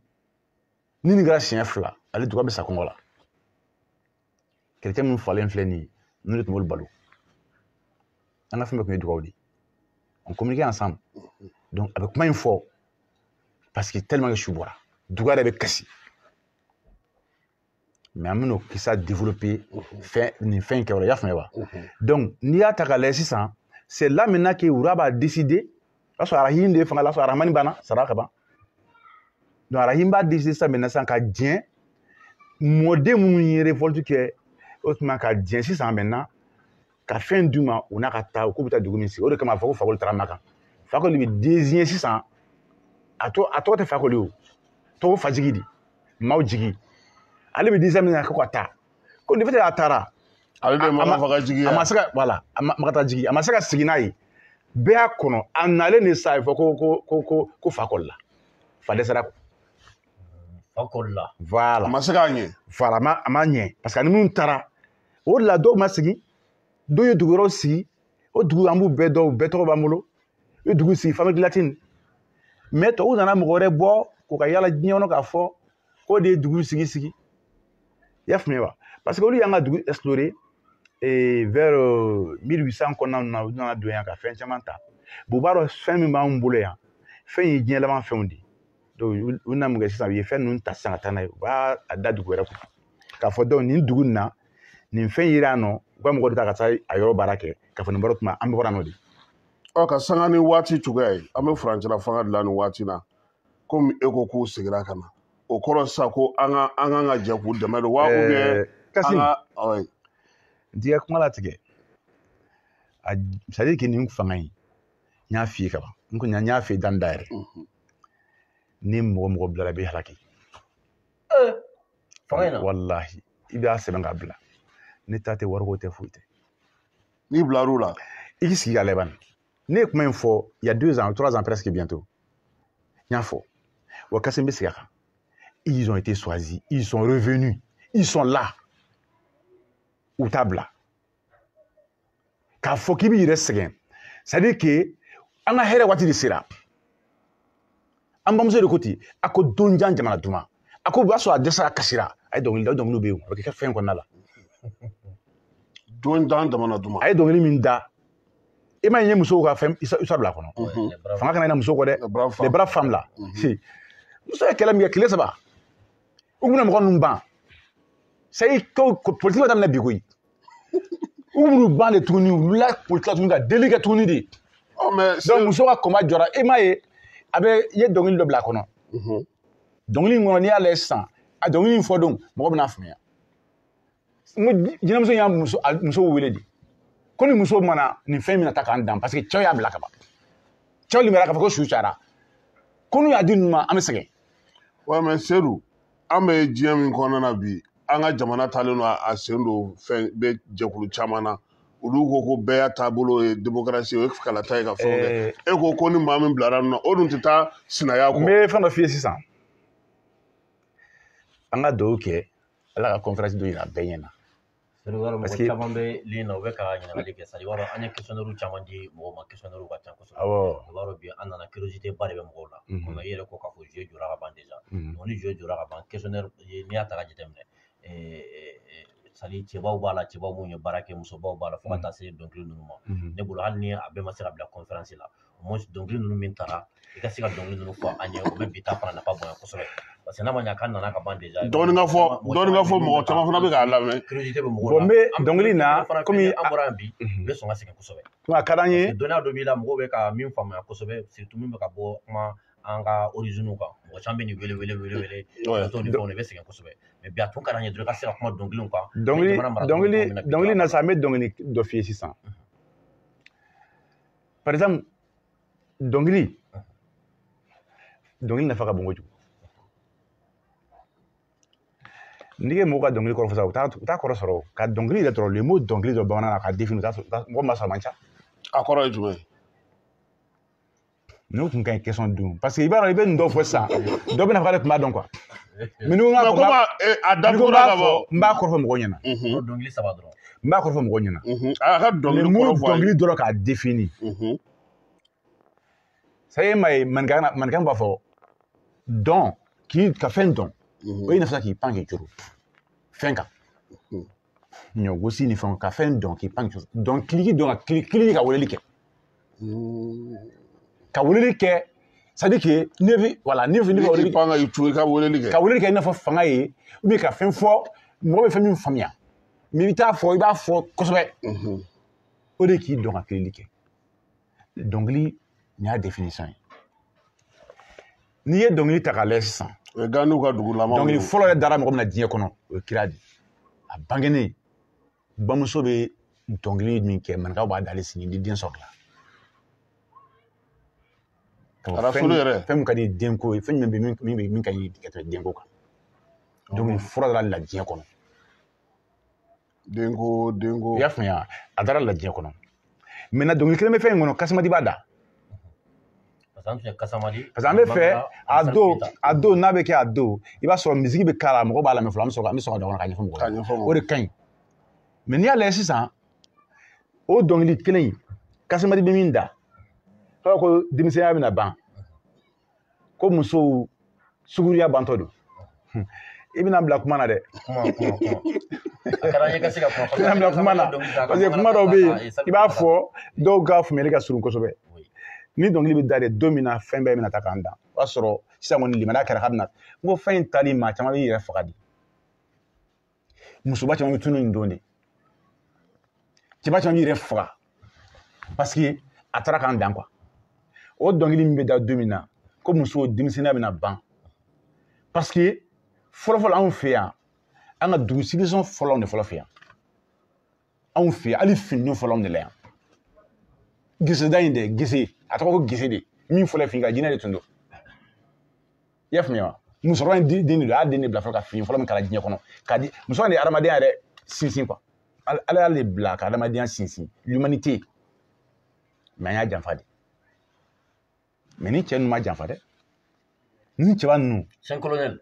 ni nin kɛra siɲɛ 2, ale duga bɛ sa kɔngɔ la. Chrétien minnu falen filɛ nin ye, ninnu de tun b'olu balo. An ka fɛn bɛɛ tun ye dugaw de ye. On communiquait ensemble. Donc a bɛ kuma in fɔ parce que tellement que su bɔra, duga yɛrɛ bɛ kasi. Mais an bɛn'o kisa développer fɛn nin fɛn in kɛyɔrɔ, i y'a faamuya wa? Donc n'i y'a ta k'a lajɛ sisan, c'est là maintenant que Wura b'a décider. O y'a sɔrɔ Arahim de ye fanga la, o y'a sɔrɔ Arahamani banna, sara ka ban. Donc Arahim b'a décider sisan maintenant sisan ka diɲɛ mɔden minnu ye révolte kɛ, o tuma ka diɲɛ sisan maintenant ka fɛn d'u ma, u n'a ka taa, u k'u bɛ taa dugu min sigi. O de kama a fɔ ko Fakoli taara Makan. Fakoli bɛ désigner sisan, a tɔgɔ tɛ Fakoli o, tɔgɔ Fajigi de, maaw jigi. Ale bɛ désigner min na ko ka taa. Ko de fait a taara. Ale de ma faga jigi. A ma se ka, voilà, a ma ka taa jigi, a ma se ka sigi n'a ye. Bɛɛ y'a kɔnɔ, a nalen de sa, a fɔ ko ko ko ko ko Fakoli la. Fa dɛsɛra. Fakoli la. Voilà. A ma se k'a ɲɛ. Voilà, a ma ɲɛ. Parce que ani minnu taara, o de la dɔw ma sigi, dɔw ye dugu wɛrɛw sigi, o dugu an b'u bɛɛ dɔn, u bɛɛ tɔgɔ b'an bolo. U ye dugu sigi Famille Latine. Mais tɔw nana mɔgɔ wɛrɛ bɔ k'u ka yala diɲɛ kɔnɔ k'a fɔ k'o de ye dugu sigi sigi. I y'a faamuya wa? Parce que olu y'an ka dugu explorer et vers 1800 kɔnɔna na, u nana don yan ka fɛn caman ta. Bon, u b'a dɔn fɛn min b'anw bolo yan, fɛn ye diɲɛ laban fɛnw de ye. Donc u nana mun kɛ sisan, u ye fɛn ninnu ta sisan ka taa n'a ye, u b'a da dugu wɛrɛ kun. K'a fɔ donc nin dugu nin na, nin fɛn yera yan nɔ, u ka mɔgɔ de ta ka taa a yɔrɔ baara kɛ, k'a fɔ nin bɔra tuma an bɛ bɔra nɔ de. Ɔ, ka sanga ni waati cogoya ye, an bɛ furancɛla fanga dilan nin waati na, komi e ko k'u seginna ka na. O kɔrɔ sisan ko an kan ka jɛ k'u dɛmɛ de wa, ou bien Kassim, an ka, ouais. N t'i ka kuma latigɛ. A, c'est à dire que nin fanga in, n y'a f'i ye ka ban. N ko n y'a f'i ye dan da yɛrɛ. Ni mɔgɔ mɔgɔ bilara, i bɛ halaki. Fanga in na? Walahi, i b'a sɛbɛn k'a bila. Ne ta tɛ wariko tɛ foyi tɛ. N'i bilar'u la? I k'i sigi k'a lajɛ bani. Ne ye kuma in fɔ il y a 2 ans, 3 ans presque bientôt. N y'a fɔ. Wa Kassim bɛ segin a kan. Ils ont été choisis, ils sont revenus, ils sont là. U t'a bila. K'a fɔ k'i b'i yɛrɛ sɛgɛn. C'est à dire que an ka hɛrɛ waati de sera. An bamuso de ko ten, a ko don jan jamana duman. A ko o b'a sɔrɔ a dɛsɛra, a kasira. A ye dɔnkili da, o dɔnkiliw bɛ yen, a bɛ kɛ fɛn kɔnɔna la. Don jan jamana duman. A ye dɔnkili min da, e m'a ye n ye musow ka fɛn histoire bila a kɔnɔ. Fanga kana ɲinɛ musow kɔ dɛ. Les braves femmes. Les braves femmes là. Si. Muso ye kɛlɛ min kɛ tile 3. U bɛna mɔgɔ ninnu ban. C'est ko politique ma daminɛ bi koyi. U b'u ban de tuguni, u wulila politique la tuguni ka deli kɛ tuguni de. Mais donc muso ka combat jɔra, e m'a ye a bɛ i ye dɔnkili dɔ bila a kɔnɔ. Dɔnkili in kɔnɔ n'i y'a lajɛ sisan, a dɔnkili in fɔ don mɔgɔ bɛna faamuya. N ko jinɛmuso y'a muso wele de. Ko ni muso mana nin fɛn bɛna ta k'an dan parce que cɛw y'a bila ka ban. Cɛw limɛra k'a fɔ ko su cayara. Ko n'u y'a di ninnu ma an bɛ sɛgɛn. Ouais, mais Seydou, an bɛ diɲɛ min kɔnɔna na bi, an ka jamana taalen don a sen don fɛn bɛ jɛkulu caman na. Olu ko ko bɛɛ y'a taabolo ye démocratie, o ye kalata ye ka fɛnw kɛ. E ko ko ni maa min bilara nin na, o dun tɛ taa sinaya kɔ. N bɛ fɛn dɔ f'i ye sisan. An ka dugawu kɛ Ala ka conférence dɔ yira bɛɛ ɲɛna. Parce que caman bɛ ligne na u bɛ ka ɲininkali kɛ, c'est à dire an ye questionnaire caman di mɔgɔw ma, questionnaire ka ca kosɛbɛ. Awɔ. I b'a dɔn bi an nana curiosité ba de bɛ mɔgɔw la. Komi i yɛrɛ ko k'a fɔ jeu jɔra ka ban déjà. Donc ni jeu jɔra ka ban, questionnaire n'i y'a ta ka jateminɛ, c'est à dire cɛbaw b'a la, cɛbaw minnu ye baara kɛ, musobaw b'a la, fo ka taa se dɔnkili ninnu ma. Ne bolo hali ni a bɛɛ ma se ka bila conférence la, au moins dɔnkili ninnu min taara, i ka se ka dɔnkili ninnu fɔ an ye, o bɛ bi ta fana nafa bonya kosɛbɛ. Parce que n'a ma ɲɛ k'a nana ka ban déjà. Dɔɔnin ka fɔ, dɔɔnin ka fɔ, mɔgɔ caman fana bɛ k'a lamɛn. Curiosité bɛ mɔgɔw la. Bon, n bɛ dɔnkili na komi an bɔra yan bi, u bɛ sɔn ka sɛgɛn kosɛbɛ. A ka d'an ye. Dɔnniya dɔ b'i la, mɔgɔw bɛ ka min faamuya kosɛbɛ, surtout min bɛ ka bɔ kuma an ka origine kan. Mɔgɔ caman bɛ nin wele wele wele wele. Dɔw ni fɛnw de bɛ sɛgɛn kosɛbɛ. Mais bi a tun ka d'an ye dɔrɔn i ka se ka kuma dɔnkiliw kan. Dɔnkili na sa, n bɛ dɔnkili dɔ f'i ye sisan. Par exemple, dɔnkili nafa ka bon kojugu. N'i ye mɔgɔw ka dɔnkili kɔrɔ fɔ sisan, u t'a kɔrɔ sɔrɔ. Ka dɔnkili yɛrɛ dɔrɔn, le mot dɔnkili dɔ bamanankan na k'a définir, mɔgɔ ma sɔrɔ a man ca. A kɔrɔ ye jumɛn ye? N'o tun ka ɲi question dun, parce que i b'a dɔn i bɛ nin dɔw fɔ sisan, dɔ bɛna fɔ k'ale tun b'a dɔn quoi. Mais n'i ko n k'a fɔ, n b'a kɔrɔ fɔ mɔgɔw ɲɛna. Dɔnkili saba dɔrɔn. N b'a kɔrɔ fɔ mɔgɔw ɲɛna. A ka dɔnkili kɔrɔ fɔ a ye. Dɔnkili dɔrɔn k'a définir. Ça y est, maninka b'a fɔ dɔn k'i ka fɛn dɔn, o ye nafa k'i pan k'i coro fɛn kan. Ɲɔ gosi ni fɛnw ka fɛn dɔn k'i pan k'i coro. Dɔn kiliki dɔn ka kiliki ka weleli kɛ. Ka weleli kɛ, c'est à dire que ne bɛ voilà ne bɛ weleli kɛ. Pan ka coro ka weleli kɛ. Ka weleli kɛ i n'a fɔ fanga ye, ou bien ka fɛn fɔ mɔgɔ bɛ fɛn min faamuya. Mais i bɛ taa fɔ i b'a fɔ kosɛbɛ. O de k'i dɔn ka kilili kɛ. Dɔnkili nin y'a définition ye. N'i ye dɔnkili ta k'a lajɛ sisan. O ye Ganiw ka dugulamaw ye. Dɔnkili fɔlɔ yɛrɛ dara mɔgɔ min na diɲɛ kɔnɔ, o ye kira de ye. A bangenen, bamuso bɛ dɔnkili min kɛ, maninkaw b'a d'ale sini ni den sɔrɔla. Rasulu yɛrɛ. Fɛn min ka di denko ye, fɛn jumɛn bɛ min ka ɲi ka tɛmɛ denko kan. Dɔnkili fɔlɔ dara la diɲɛ kɔnɔ. Denko. I y'a faamuya, a dara la diɲɛ kɔnɔ. Maintenant dɔnkili kelen bɛ fɛn in kɔnɔ, Kasimadi b'a da. Parce que an bɛ fɛ a don n'a bɛ kɛ a don, i b'a sɔrɔ misiki bɛ k'a la, mɔgɔ b'a lamɛn fɔlɔ, an bɛ sɔrɔ ka don a kɔnɔ k'a ɲɛfɔ mɔgɔw ye. O de ka ɲi. Mais n'i y'a lajɛ sisan, o dɔnkili kelen in, Kasimadi bɛ min da, f'a ko denmisɛnya bɛna ban, ko musow suguruya bantɔ don. I bɛna bila kuma na dɛ. Kuma. A ka d'an ye ka se ka kuma. I bɛna bila kuma na parce que kuma dɔw bɛ yen, i b'a fɔ dɔw ka faamuyali ka surun kosɛbɛ. Ni dɔnkili bɛ da de don min na fɛn bɛɛ bɛna taa k'an dan, o y'a sɔrɔ sisan kɔni limaniya kɛra k'a bɛna, n ko fɛn in tali maa caman b'i yɛrɛ faga de, musoba caman bɛ tunun nin don de, cɛba caman b'i yɛrɛ faga parce que a taara k'an dan quoi. O dɔnkili min bɛ da don min na ko musow denmisɛnninya bɛna ban, parce que fɔlɔfɔlɔ anw fɛ yan, an ka dugu civilisation fɔlɔ de fɔlɔ fɛ yan, anw fɛ yan hali fini fɔlɔ anw de la yan. Gese da in dɛ, gese, a tɔgɔ ko gese de, min fɔlɔ fini ka jinɛ de tun don. I y'a faamuya wa? Musokɔrɔba in den de don, a y'a den de bila fɔlɔ ka fini fɔlɔ min kala diɲɛ kɔnɔ, k'a di musokɔrɔba in de ye adamadenya yɛrɛ sinsin quoi. Ala y'ale bila ka adamadenya sinsin, l'humanité. Mais an y'a janfa de. Mais ni cɛ ninnu ma janfa dɛ. Ni cɛba ninnu. Chef colonel.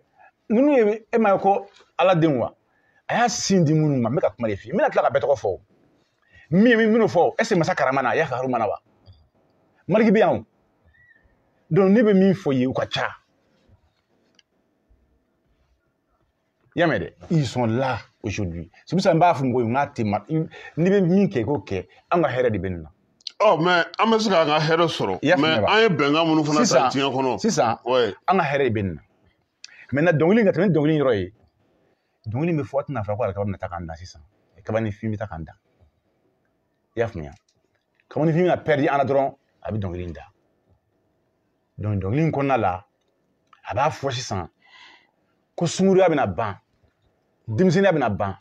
Ninnu ye e ma ye ko ala denw wa? A y'a sin di minnu ma, n bɛ ka kuma de f'i ye. N bɛna tila ka bɛɛ tɔgɔ fɔ o. Min ye minnu fɔ, est ce que masa karama na a y'a ka haruma na wa? Maliki bɛ yan o. Donc ne bɛ min fɔ i ye, u ka ca. I y'a mɛn dɛ, ils sont là aujourd'hui. C'est pour ça n b'a fɔ mɔgɔw ye n k'a tɛ ma, n'i bɛ min kɛ i k'o kɛ, an ka hɛrɛ de bɛ nin na. Ɔ mais an bɛ se k'an ka hɛrɛ sɔrɔ. Mais an ye bɛnkan minnu fana ta diɲɛ kɔnɔ. Sisan, an ka hɛrɛ de bɛ nin na. Maintenant dɔnkili ka tɛmɛ ni dɔnkili yɔrɔ ye, dɔnkili bɛ fɔ waati n'a fɔra ko alikaba bɛna taa k'an dan sisan, kabanifin bɛ taa k'an dan. I y'a faamuya? Kabanifin bɛna pɛridi an na dɔrɔn, a bɛ dɔnkili in da. Donc dɔnkili in kɔnɔna la, a b'a fɔ sisan ko sunkuruya bɛna ban, denmisɛnninya bɛna ban.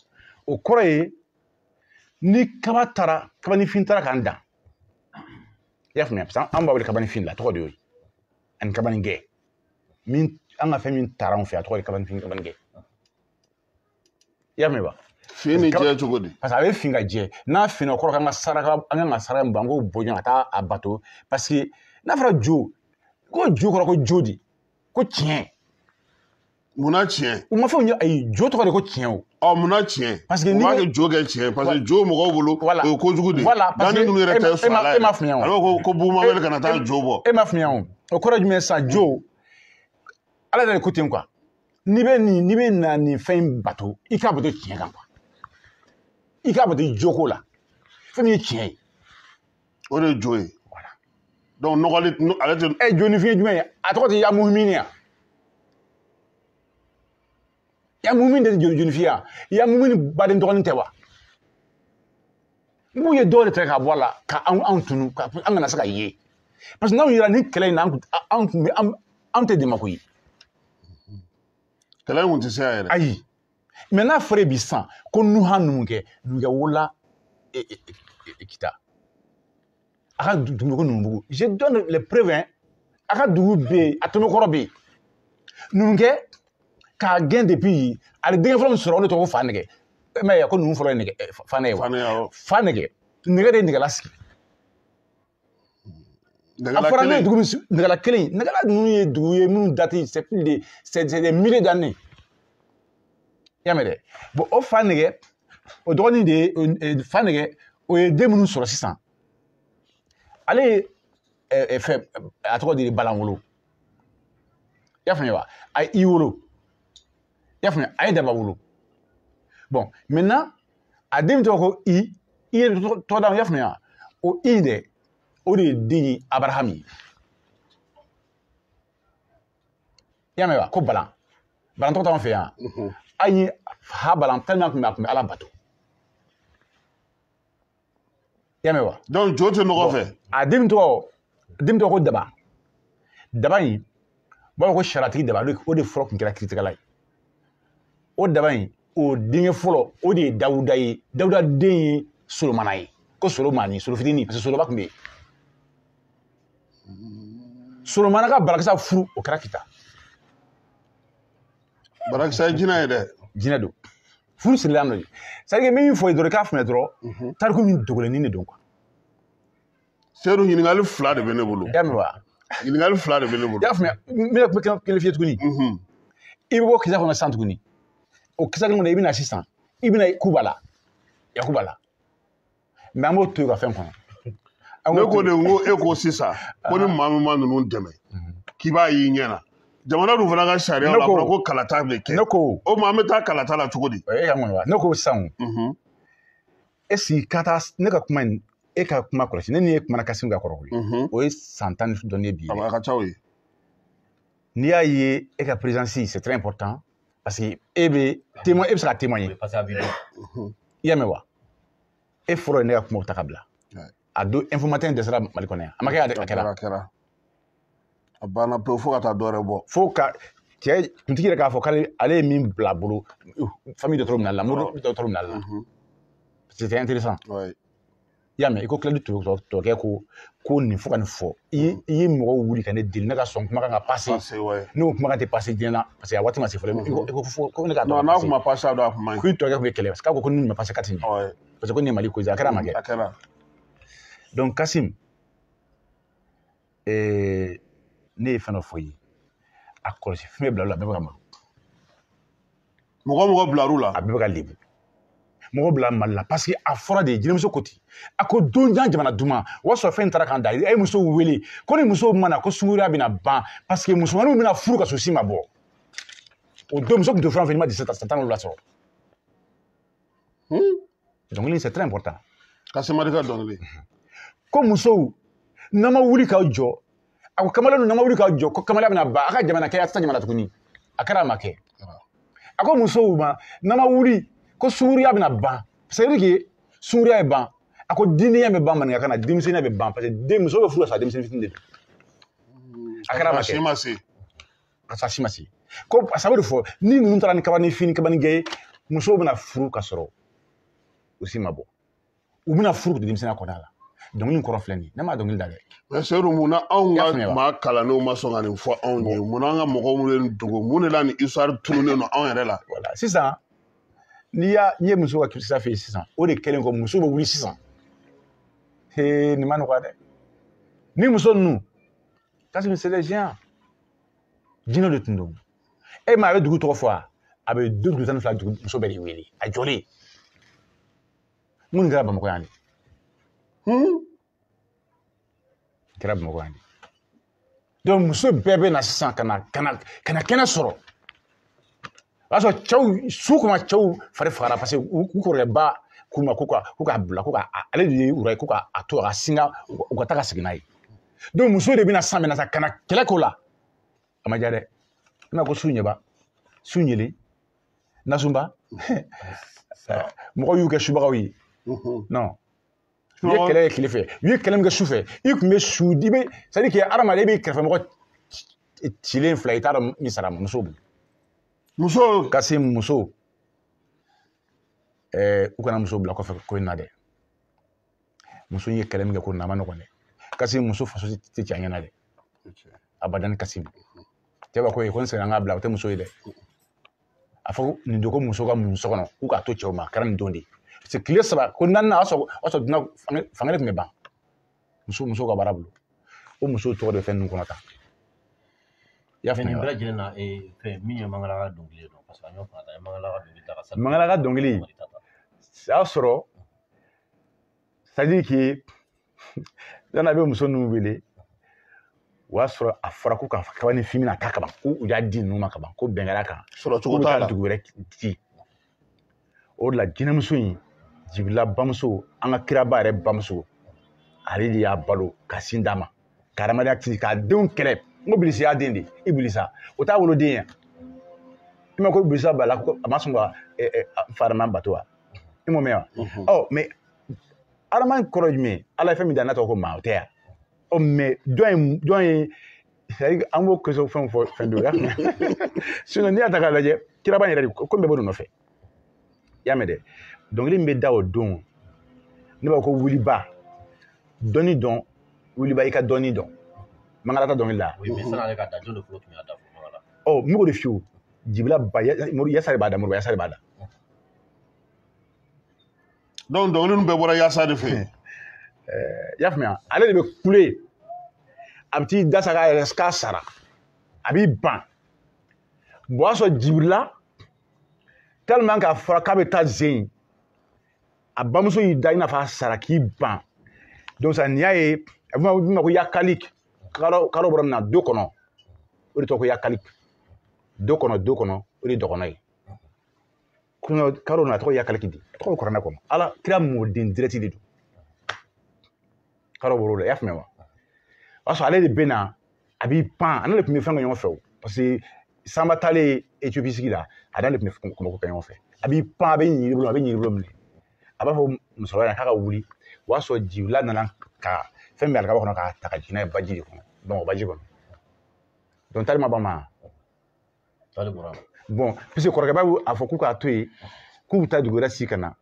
O kɔrɔ ye ni kaba taara, kabanifin taara k'an dan. I y'a faamuya? Parce que an b'a wele kabanifin la, a tɔgɔ de y'o ye. Ani kabanigɛ. Min an ka fɛn min taara anw fɛ, a tɔgɔ de kabanifin, kabanigɛ. I y'a mɛn wa? Fin ni jɛ cogo di? Parce que a bɛ fin ka jɛ. N'a finna, o kɔrɔ k'an ka saraka, an kan ka saraka min bɔ, an k'o bɔ ɲɔgɔn ka taa a bato. Parce que n'a fɔra jo, ko jo kɔrɔ ko jo de, ko tiɲɛ. Munna tiɲɛ? U ma fɛnw ye, ayi, jo tɔgɔ de ko tiɲɛ o. Ɔ, munna tiɲɛ? Parce que u b'a kɛ jo kɛ tiɲɛ, parce que jo mɔgɔw bolo, o ye kojugu de ye. Voilà, parce que ninnu yɛrɛ tɛ sɔn a la yɛrɛ. E m'a faamuya o. Ale ko Bumabel kana taa jo bɔ. E m'a faamuya o. O kɔrɔ ye jumɛn ye sisan? Jo, Ala yɛrɛ de ko ten quoi. N'i bɛ na nin fɛn in bato, i k'a bato tiɲɛ kan quoi. I k'a bato joko la. Fɛn min ye tiɲɛ ye. O de ye jo ye. Voilà. Donc nɔgɔli, ale tɛ. Ɛ, jo ni fɛn ye jumɛn ye? A tɔgɔ tɛ Yamuhimini ya. Yamuhimini de tɛ joni fiyɛ ya. Yamuhimini baden dɔgɔnin tɛ wa? N k'u ye dɔw de tigɛ ka bɔ a la ka anw tunu, ka an kana se ka ye. Parce que n'anw yera nin kɛlɛ in na, an tun bɛ an tɛ dɛmɛ koyi. Kɛlɛ in kun tɛ se a yɛrɛ. Ayi. Mais n'a fɔra bi sisan ko Nuhan numukɛ wolola Kita. A ka dugu ko Numubugu. Je donne les preuves hein. A ka dugu bɛ yen, a tɔnɔkɔrɔ bɛ yen. Numukɛ k'a gɛn depuis ale denkɛ fɔlɔ min sɔrɔ, o de tɔgɔ ko Fa Nɛgɛ. E m'a ye ko numu fɔlɔ ye nɛgɛ, Fa Nɛgɛ wa? Fa Nɛgɛ. Nɛgɛ de ye nɛgɛla sigi. A fɔra ne ye dugu min nɛgɛla kelen, nɛgɛla ninnu ye dugu ye minnu date, c'est plus de, c'est des milliers d'années. I y'a mɛn dɛ? Bon, o Fa Nɛgɛ, o dɔgɔnin de ye Fa Nɛgɛ, o ye den minnu sɔrɔ sisan. Ale ye fɛn, a tɔgɔ de ye Balan wolo. I y'a faamuya wa? A ye i wolo. I y'a faamuya? A ye Daba wolo. Bon, maintenant, a den min tɔgɔ ko I, I ye tɔgɔ da, i y'a faamuya? O I dɛ, o de ye den ye Abaraham ye. I y'a mɛn wa? Ko Balan. Balan tɔgɔ t'anw fɛ yan. An ye ha Balan tellement a tun bɛ Ala bato. I y'a mɛn wa? Donc jo tɛ nɔgɔ fɛ. A den tɔgɔ ko Daba. Daba in, u b'a fɔ ko saratigi Daba, o de fɔlɔ tun kɛra kiiritigɛla ye. O Daba in, o denkɛ fɔlɔ, o de ye Dawuda ye. Dawuda den ye Solomana ye. Ko Solomani, Solo fitinin, parce que Soloba tun bɛ yen. Solomana ka Barakisa furu, o kɛra Kita. Barakisa ye jinɛ ye dɛ. Jinɛ don. Furu sirilan dɔ ye. C'est à dire que n bɛ min fɔ ye dɔrɔn, i k'a faamuya dɔrɔn, tariku min dogolennin de don quoi. Seydou, ɲininkali fila de bɛ ne bolo. I y'a mɛn wa? Ɲininkali fila de bɛ ne bolo. I y'a faamuya, n bɛna kuma kelen f'i ye tuguni. I bɛ bɔ kisa kɔnɔ sisan tuguni. O kisa kelen kɔnɔ, i bɛna sisan, i bɛna Kuba la, Yakuba la. Mais an b'o to yen ka fɛn kɔnɔ. Ne ko de, n ko e ko sisan ko ni maa min ma ninnu dɛmɛ, k'i b'a y'i ɲɛ na. Jamana dun fana ka sariya la, a fɔra ko kalata bɛ kɛ. Ne ko. O ma an bɛ taa kalata la cogo di? E ka ŋɔni wa? Ne ko sisan o. Est-ce que ka taa ne ka kuma in, e ka kuma kɔlɔsi, ne ni e kumana Kasimu ka kɔrɔ koyi. O ye san 10 dɔɔnin ye bi ye. A ka ca o ye. N'i y'a ye e ka présence, c'est très important. Parce que e bɛ témoin, e bɛ se ka témoigner. Parce que a b'i dɔn. I y'a mɛn wa? E fɔlɔ ye ne ka kumaw ta ka bila. A don informateur dɛsɛra Mali kɔnɔ yan. A ma kɛ a kɛra. A kɛra. A banna pewu fo ka taa dɔ wɛrɛ bɔ. Fo ka cɛ kuntigi yɛrɛ k'a fɔ k'ale ale ye min bila bolo, famille dɔ minɛ la, mori dɔ minɛ la. C'était intéressant. I y'a mɛn, i ko Kiladi tɔkɛ ko nin fo ka nin fɔ. I ye mɔgɔw wuli ka ne deli, ne ka sɔn kumakan ka passer. Ne ko kumakan tɛ passer diɲɛ na, parce que a waati ma se fɔlɔ. I ko ko ne ka dɔn. N'a kun ma passer a don a kun man ɲi. Ko i tɔkɛ tun bɛ kɛlɛ, parce que k'a ko ko nin ma passer k'a tɛ ɲɛ. Parce que ko nin ye Mali ko ye, a kɛra a ma kɛ. A kɛra. Donc Kasim, ne ye fɛn dɔ fɔ i ye, a kɔlɔsi fɛn bɛɛ bila la, a bɛɛ bɛ ka malo. Mɔgɔ bilar'u la. A bɛɛ bɛ ka lebu. Mɔgɔ bila Mali la, parce que a fɔra de, jinɛmuso ko ten. A ko donjan jamana duman, o y'a sɔrɔ fɛn taara k'an da, a ye musow wele ko ni musow ma na ko sunkuruya bɛna ban, parce que musomaninw bɛna furu ka sɔrɔ si ma bɔ. O don muso tun tɛ fɛn o fɛn, n'i ma 17 san 17 sɔrɔ. Dɔnkili, c'est très important. Kasimadi ka dɔnkili. Ko musow, n'an ma wuli k'aw jɔ, a ko kamalenw n'an ma wuli k'aw jɔ, ko kamalenya bɛna ban, a ka jamana kɛ, a tɛ taa jamana tuguni. A kɛra a ma kɛ. A ko musow ma n'an ma wuli ko sunkuruya bɛna ban. C'est à dire que sunkuruya ye ban. A ko dindenya bɛ ban maninkakan na, denmisɛnninya bɛ ban parce que den muso bɛ furu ka sɔrɔ denmisɛnnin fitinin de don. A kɛra a ma kɛ. Si ma se. Ka sɔrɔ a si ma se. Ko a sabu de fɔ ni ninnu taara ni kabani fin ni kabani gɛ ye, musow bɛna furu ka sɔrɔ u si ma bɔ. U bɛna furu k'u to denmisɛnninya kɔnɔna la. Dɔnkili in kɔrɔ filɛ nin ye, ne m'a dɔnkili da dɛ. Mais Seydou, mun na anw I y'a ka faamuya wa? maa kalannenw ma sɔn ka nin fɔ anw ye? Mun na an ka mɔgɔw ye nin dogo? Mun de la nin histoire tununnen don anw yɛrɛ la? Voilà. Sisan n'i y'a n'i ye muso ka kisisa fɛ yen sisan, o de kɛlen kɔ muso bɛ wuli sisan. Hee, nin ma nɔgɔya dɛ. Ni muso ninnu, Kassim, c'est les géants. Jinɛ de tun don. E ma a bɛ dugu tɔgɔ fɔ wa? A bɛ dugu 12 dugu muso bɛɛ de wele. A jɔlen. Mun kɛra Bamakɔ yan de? Kɛra Bamakɔ yan de. Donc muso bɛɛ bɛ na sisan ka na ka na ka na kɛnɛ sɔrɔ. O y'a sɔrɔ cɛw su kɔnɔ cɛw fari fagara parce que u kɔrɔkɛba k'u ma ko k'a bila ko ka ale de ye wura ye ko k'a to a ka singa u ka taa ka segin n'a ye. Donc muso de bɛna san bɛna sa ka na kɛlɛ k'o la. A ma diya dɛ. I ma ko su ɲɛba, su ɲele, nasunba, mɔgɔw y'u kɛ subagaw ye. Non. U ye kɛlɛ kɛ tile fɛ, u ye kɛlɛ min kɛ su fɛ, i tun bɛ su, i bɛ c'est à dire que hadamaden i bɛ kɛrɛfɛmɔgɔ cilen fila i t'a dɔn min sara ma muso bolo. Muso. Kassim, muso. U kana muso bila kɔfɛ ko in na dɛ. Muso ye kɛlɛ min kɛ ko in na a ma nɔgɔn dɛ. Kassim, muso faso tɛ ci a ɲɛna dɛ. Abadan Kassim. Cɛ b'a ko ye ko n seginna n k'a bila o tɛ muso ye dɛ. A fɔ nin don ko muso ka mun so kɔnɔ k'u k'a to cɛw ma a kɛra nin don de ye. Parce que tile saba ko naaninan o y'a sɔrɔ dunan fankelen tun bɛ ban. Muso ka baara bolo. O muso tɔgɔ de bɛ fɛn ninnu kɔnɔ tan. I y'a Mais nin faamuya bɛɛ wa? lajɛlen na, fɛn min ye Mangala ka dɔnkili ye dɔn, parce que an y'o fana ta, an ye Mangala ka dɔnkili ta ka sali. Mangala ka dɔnkili, o y'a sɔrɔ c'est à dire que yanni a bɛ muso ninnu wele, o y'a sɔrɔ a fɔra ko ka kabani fin bɛna taa kaban, ko u y'a di ninnu ma kaban, ko bɛn kɛra kan. Sɔrɔ K'u cogo bɛ t'a taa la. dugu wɛrɛ ci. O de la jinɛmuso in, Jibila bamuso, an ka kiraba yɛrɛ bamuso, ale de y'a balo ka sin d'a ma, ka adamadenya ci, k'a denw kɛlɛ. N ko Bilisi y'a den de, i Bilisa, o t'a woloden ye. I ma ko Bilisa b'a la ko a ma sɔn ka farama bato wa? I m'o mɛn wa? Ɔ mais adama kɔrɔ ye jumɛn ye? Ala ye fɛn min da n'a tɔgɔ ko maa, o tɛ yan. Ɔ mais jɔn ye, c'est à dire an b'o question fɛnw fɔ fɛn dɔ ye. Sinon n'i y'a ta k'a lajɛ, kiraba in yɛrɛ de ko bɛɛ b'o de nɔfɛ. I y'a mɛn dɛ. Dɔnkili min bɛ da o don, ne b'a fɔ ko wuliba, dɔnni dɔn, wuliba i ka dɔnni dɔn. Mangala ta dɔnkili la. Oui, mais sanni ale ka da, jɔn de fɔlɔ tun y'a da fɔ Mangala? Ɔ n b'o de f'i ye, Jibila ba Yasa de b'a da, Moriba Yasa de b'a da. Donc dɔnkili ninnu bɛɛ bɔra Yasa de fɛ. I y'a faamuya, ale de bɛ kule, a bɛ t'i da sa k'a yɛrɛ k'a sara, a b'i ban. Bon o y'a sɔrɔ Jibila tellement k'a fɔra k'a bɛ taa zen, a bamuso y'i da i n'a fɔ a sara k'i ban. Donc sa n'i y'a ye, a bɛ fɔ min ma ko yakalik, karo bɔra min na do kɔnɔ, o de tɔgɔ ko yakalik. Do kɔnɔ, o de ye dɔgɔnɔ ye. Kɔnɔ karo na a tɔgɔ yakaliki de, a tɔgɔ bɛ kuranɛ kɔnɔ. Ala kira mɔden direct de don. Karo bɔr'o la, i y'a faamuya wa? O y'a sɔrɔ ale de bɛ na, a b'i pan, a n'ale tun bɛ fɛn kɛ ɲɔgɔn fɛ o. Parce que Sanba taalen Ethiopie sigi la, a n'ale tun bɛ kɔmɔko kɛ ɲɔgɔn fɛ. A b'i pan, a bɛ ɲin bolo, a bɛ ɲin bolo minɛ. A b'a fɔ musokɔrɔba ɲɛna k'a ka wuli. O y'a sɔrɔ Jibila nana ka fɛn bɛ alikaba kɔnɔ k'a ta ka jigin n'a ye baji de kɔnɔ, Bamakɔ baji kɔnɔ. Donc tali ma ban ma. Tali bɔra. Bon, puisque kɔrɔkɛba y'u a fɔ k'u k'a to yen, k'u bɛ taa dugu wɛrɛ sigi ka na.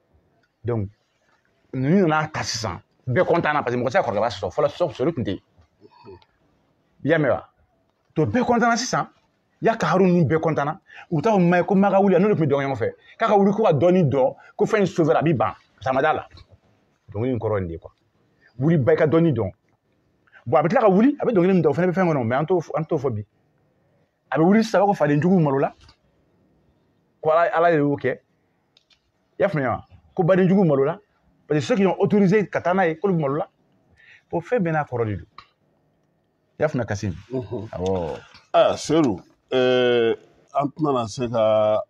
Donc ninnu nana ta sisan, bɛɛ content na parce que mɔgɔ tɛ se ka kɔrɔkɛba sɔsɔ, fɔlɔ sɔsɔli tun tɛ yen. I y'a mɛn wa? Donc bɛɛ content na sisan, ya ka Haruna ninnu bɛɛ content na, u t'a fɔ ma ye ko ma ka wuli, n'olu tun bɛ dɔn ɲɔgɔn fɛ, k'a ka wuli ko ka dɔɔni dɔn, ko fɛn in sauver a b'i ban, parce que a ma d'a la. Dɔnkili in kɔrɔ ye nin de ye quoi. Wuli ba i ka dɔɔni dɔn. Bon a bɛ tila ka wuli, a bɛ dɔnkili min da o fana bɛ fɛn kɔnɔ, mais an t'o fɔ bi. A bɛ wuli sisan, a b'a fɔ faden juguw malola. Ko ala de y'o kɛ. I y'a faamuya wa? Ko baden juguw malola. Parce que ceux qui ont autorisé ka taa n'a ye, k'olu malola. Bon fɛn bɛɛ n'a kɔrɔ de don. I y'a faamuya Kassim? Awɔ. Aa Seydou, an tɛna se ka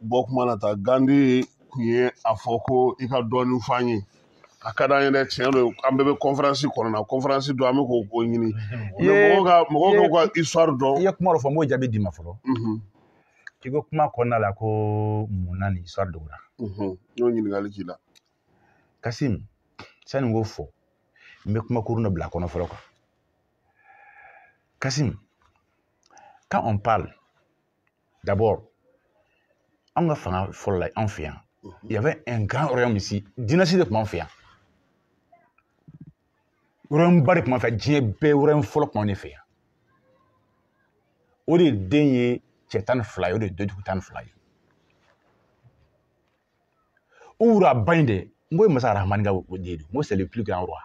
bɔ kuma na ta. Gandhi tun ye a fɔ ko i ka dɔɔnin fɔ an ye. A ka d'an ye dɛ, tiɲɛ don, an bɛɛ bɛ conférence kɔnɔ na, conférence don an bɛ k'o ɲini. Mais mɔgɔw ka mɔgɔw k'u ka histoire dɔn. I ye kuma dɔ fɔ, n b'o jaabi d'i ma fɔlɔ. I ko kuma kɔnɔna la ko mun na nin histoire dogora. N y'o ɲininkali k'i la. Kasim, sani n k'o fɔ, n bɛ kumakurun dɔ bila a kɔnɔ fɔlɔ quoi. Kasim, quand on parle, d'abord, an ka fanga fɔlɔ la anw fɛ yan, il y avait un grand royaume ici, dynastie de tun b'an fɛ yan. Royaume ba de tun b'an fɛ yan, diɲɛ bɛɛ royaume fɔlɔ tun b'anw de fɛ yan. O de den ye cɛ 12 ye, o de ye dugu 12 ye. O wuraba in dɛ, n ko ye Masa Rahamani ka den don, n ko c'est le plus grand roi.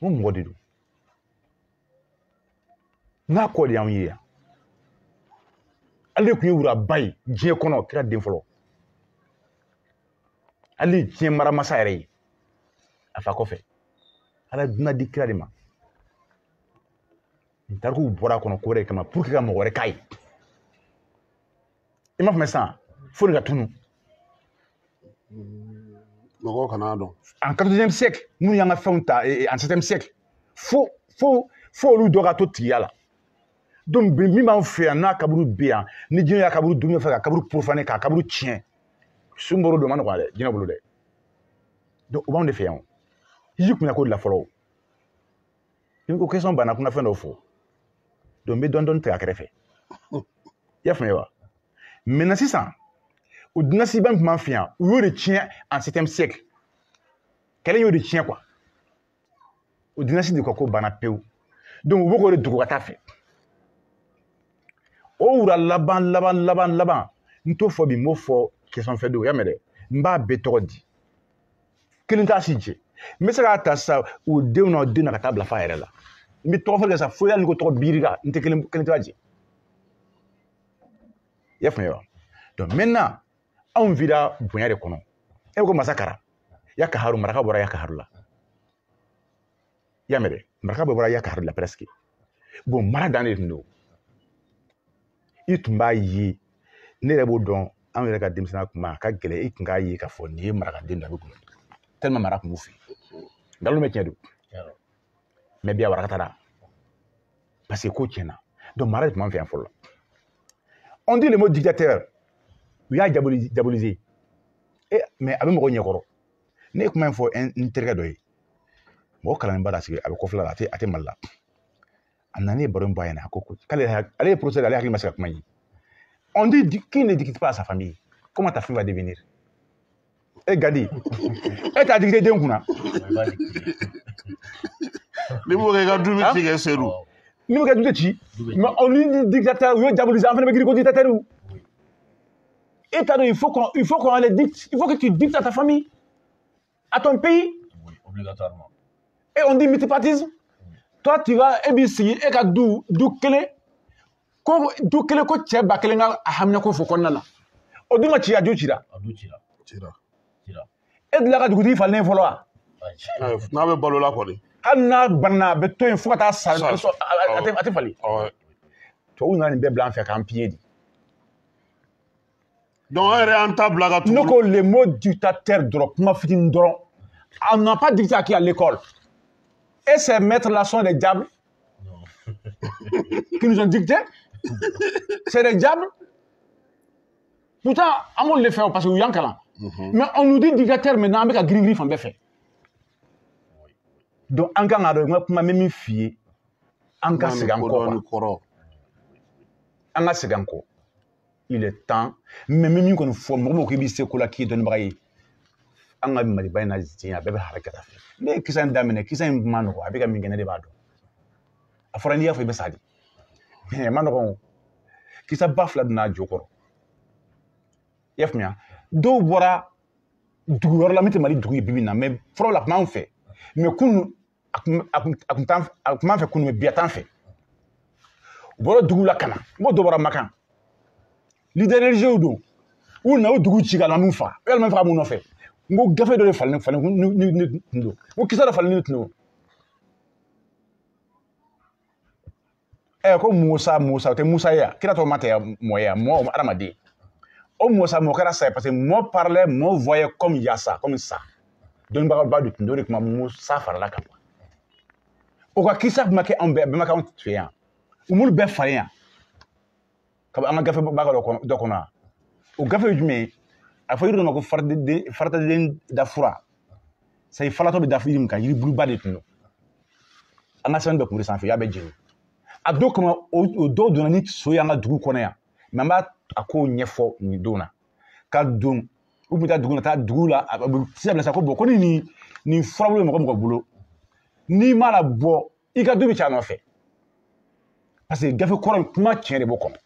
N ko mɔgɔ de don. N'a kɔ de y'anw ye yan. Ale tun ye wuraba ye diɲɛ kɔnɔ, kira den fɔlɔ. Ale ye diɲɛ maramasa yɛrɛ ye a fa kɔfɛ. Ala ye dunan di kira de ma. Nin tarikuw bɔra a kɔnɔ ko wɛrɛ de kama pour que ka mɔgɔ wɛrɛ k'a ye. I m'a faamuya sisan, fo nin ka tunu. Mɔgɔw kana dɔn. En 14e siècle, minnu y'an ka fɛnw ta, en 7e siècle, fo olu dɔ ka to tigiya la. Donc min b'an fɛ yan n'a kaburu bɛ yan, ni jinɛ y'a kaburu dumuni fɛ ka kaburu profaner k'a kaburu tiɲɛ, sunbaro don ma nɔgɔya dɛ, jinɛ bolo dɛ. Donc o b'anw de fɛ yan o. Hiji kun bɛ k'o de la fɔlɔ o. Ni ko question banna kunna fɛn dɔw fɔ. Donc n bɛ dɔɔni dɔɔni tigɛ a kɛrɛfɛ. I y'a faamuya wa? Maintenant sisan, o dynastie ba min tun b'an fɛ yan, u y'o de tiɲɛ en 7e siècle. Kɛlɛ y'o de tiɲɛ quoi. O dynastie de ko banna pewu. Donc u bɛ k'o de dogo ka taa fɛ. O wura laban laban laban laban, n t'o fɔ bi, n b'o fɔ question fɛ don, i y'a mɛn dɛ. N b'a bɛɛ tɔgɔ di. Kelen t'a si jɛ. N bɛ se k'a ta sisan u denw na u den na ka taa bila fa yɛrɛ la. N bɛ tɔgɔ fɔ kɛ sisan fo hali ni ko tɔgɔ birira, n tɛ kelen t'a jɛ. I y'a faamuya wa? Donc maintenant, anw vira bonya de kɔnɔ. E ko masa kara, ya kaharu, maraka bɔra ya kaharu la. I y'a mɛn dɛ, maraka bɛɛ bɔra ya kaharu la presque. Bon, mara dan de tun don. I tun b'a ye, ne yɛrɛ b'o dɔn, anw yɛrɛ ka denmisɛnninya kuma a ka gɛlɛn, i tun k'a ye k'a fɔ nin ye marakaden dɔ a bɛ golo. Tellement mara tun b'u fɛ yen. Nkalon bɛ tiɲɛ don. Mais bi a waraka taara. Parce que ko tiɲɛna. Donc mara de tun b'an fɛ yan fɔlɔ. On dit le mot dictateur. U y'a diaboliser. Eh, mais a bɛ mɔgɔw ɲɛkɔrɔ. Ne ye kuma in fɔ n terikɛ dɔ ye. Mɔgɔ kalannen ba sigi a bɛ kɔfɛla la, a tɛ Mali la. A nana ne ye baro in bɔ a ɲɛna, a ko k'ale ale ye professeur, ale hakili ma se ka kuma in ye. On dit qui ne dicte pas à sa famille, comment ta famille va devenir? Eh Gadi, e t'a dicté den kunna. Ni m'o kɛ i ka du bɛ ci kɛ Seydou. Ni m'o kɛ du tɛ ci. Mais on dit dictateur, u y'o diaboliser, an fana bɛ girin ko dictateur. Et t'as dit, il faut qu'on les dicte, il faut que tu dictes à ta famille, à ton pays. Oui, obligatoirement. Et on dit multipartisme. Toi, tu vas, et bien si, et ka du kelen, ko du kelen ko cɛ ba kelen ka hamina ko fo kɔnɔna na. O dun ma ci, a du cira. A du cira. Cira. Cira. E delila ka dugutigi falen fɔlɔ wa? N'a bɛ balo la kɔni. Hali n'a banna, a bɛ to yen fo ka taa sa, a tɛ falen. Tubabuw nana nin bɛɛ bila an fɛ k'an piller de. Donc an yɛrɛ y'an ta bila ka tugu. Ne ko le mot dictateur dɔrɔn, kuma fitinin dɔrɔn. On n'a pas dicté à qui à l'école. Et ces maîtres-là sont des diables qui nous ont dicté. C'est des diables. Pourtant, on le fait parce que nous sommes. Mais on nous dit dictateur maintenant avec un gris-gris fan bɛɛ fɛ. Donc an kan ka dɔn, n ka kuma bɛ min f'i ye, an ka segin an kɔ quoi. An ka segin an kɔ. Il est temps. Mais min kɔni fɔ mɔgɔ mɔgɔ k'i b'i se ko la k'i ye dɔnnibaga ye, an ka Maliba in na diɲɛ a bɛɛ bɛ haraka fɛ. Ne ye kisa in daminɛ, kisa in ma nɔgɔ, a bɛ ka min kɛ ne de b'a dɔn. A fɔra n'i y'a fɔ i bɛ sa de. Mais a ma nɔgɔn o. Kisa ba fila donna a jo kɔrɔ. I y'a faamuya? Dɔw bɔra dugu wɛrɛ la min tɛ Mali dugu ye bi bi in na, mais fɔlɔ la a tun b'anw fɛ. Mais kunun a tun b'an fɛ kunun, mais bi a t'an fɛ. U bɔra dugu la ka na, n ko dɔ bɔra Makan. Leader religieux don. U nana o dugu ci ka na mun faga. U yɛrɛ faga mun nɔfɛ. N ko gafe dɔ de falen falen ni tun don. N ko kisa dɔ falen ni tun don. Ko Musa, o tɛ Musa ye wa? Kira tɔgɔ ma tɛ mɔ ye wa? Mɔ hadamaden. O Musa mɔ kɛra sa ye parce que mɔ parlait, mɔ voyait comme Yasa, comme ça. Dɔnnibagaba de tun don, o de kuma Musa farala kan. O ka kisa tun ma kɛ anw bɛɛ, bɛɛ ma kɛ anw fɛ yan. U m'olu bɛɛ falen yan. Ka bɔ an ka gafe ba dɔ kɔnɔ o gafe ye jumɛn ye? A fɔ yiri dɔ ma ko farataden da fura. C'est falatɔ bɛ da yiri min kan, yiri buluba de tun don. An ka sɛbɛn bɛɛ kun bɛ sanfɛ, i y'a bɛɛ jeni. A dɔw kama o dɔw donna ni so ye an ka dugu kɔnɔ yan, mɛ an b'a a kow ɲɛfɔ nin don na. Ka don u tun bɛ taa dugu la, taa dugu la, a bɛ sisan bila sa ko bɔn ko ni nin furabulu bɛ mɔgɔ mɔgɔ bolo, n'i m'a labɔ i ka du bɛ ci a nɔfɛ. Parce que gafe kɔrɔ in kuma tiɲɛ de b'o kɔnɔ.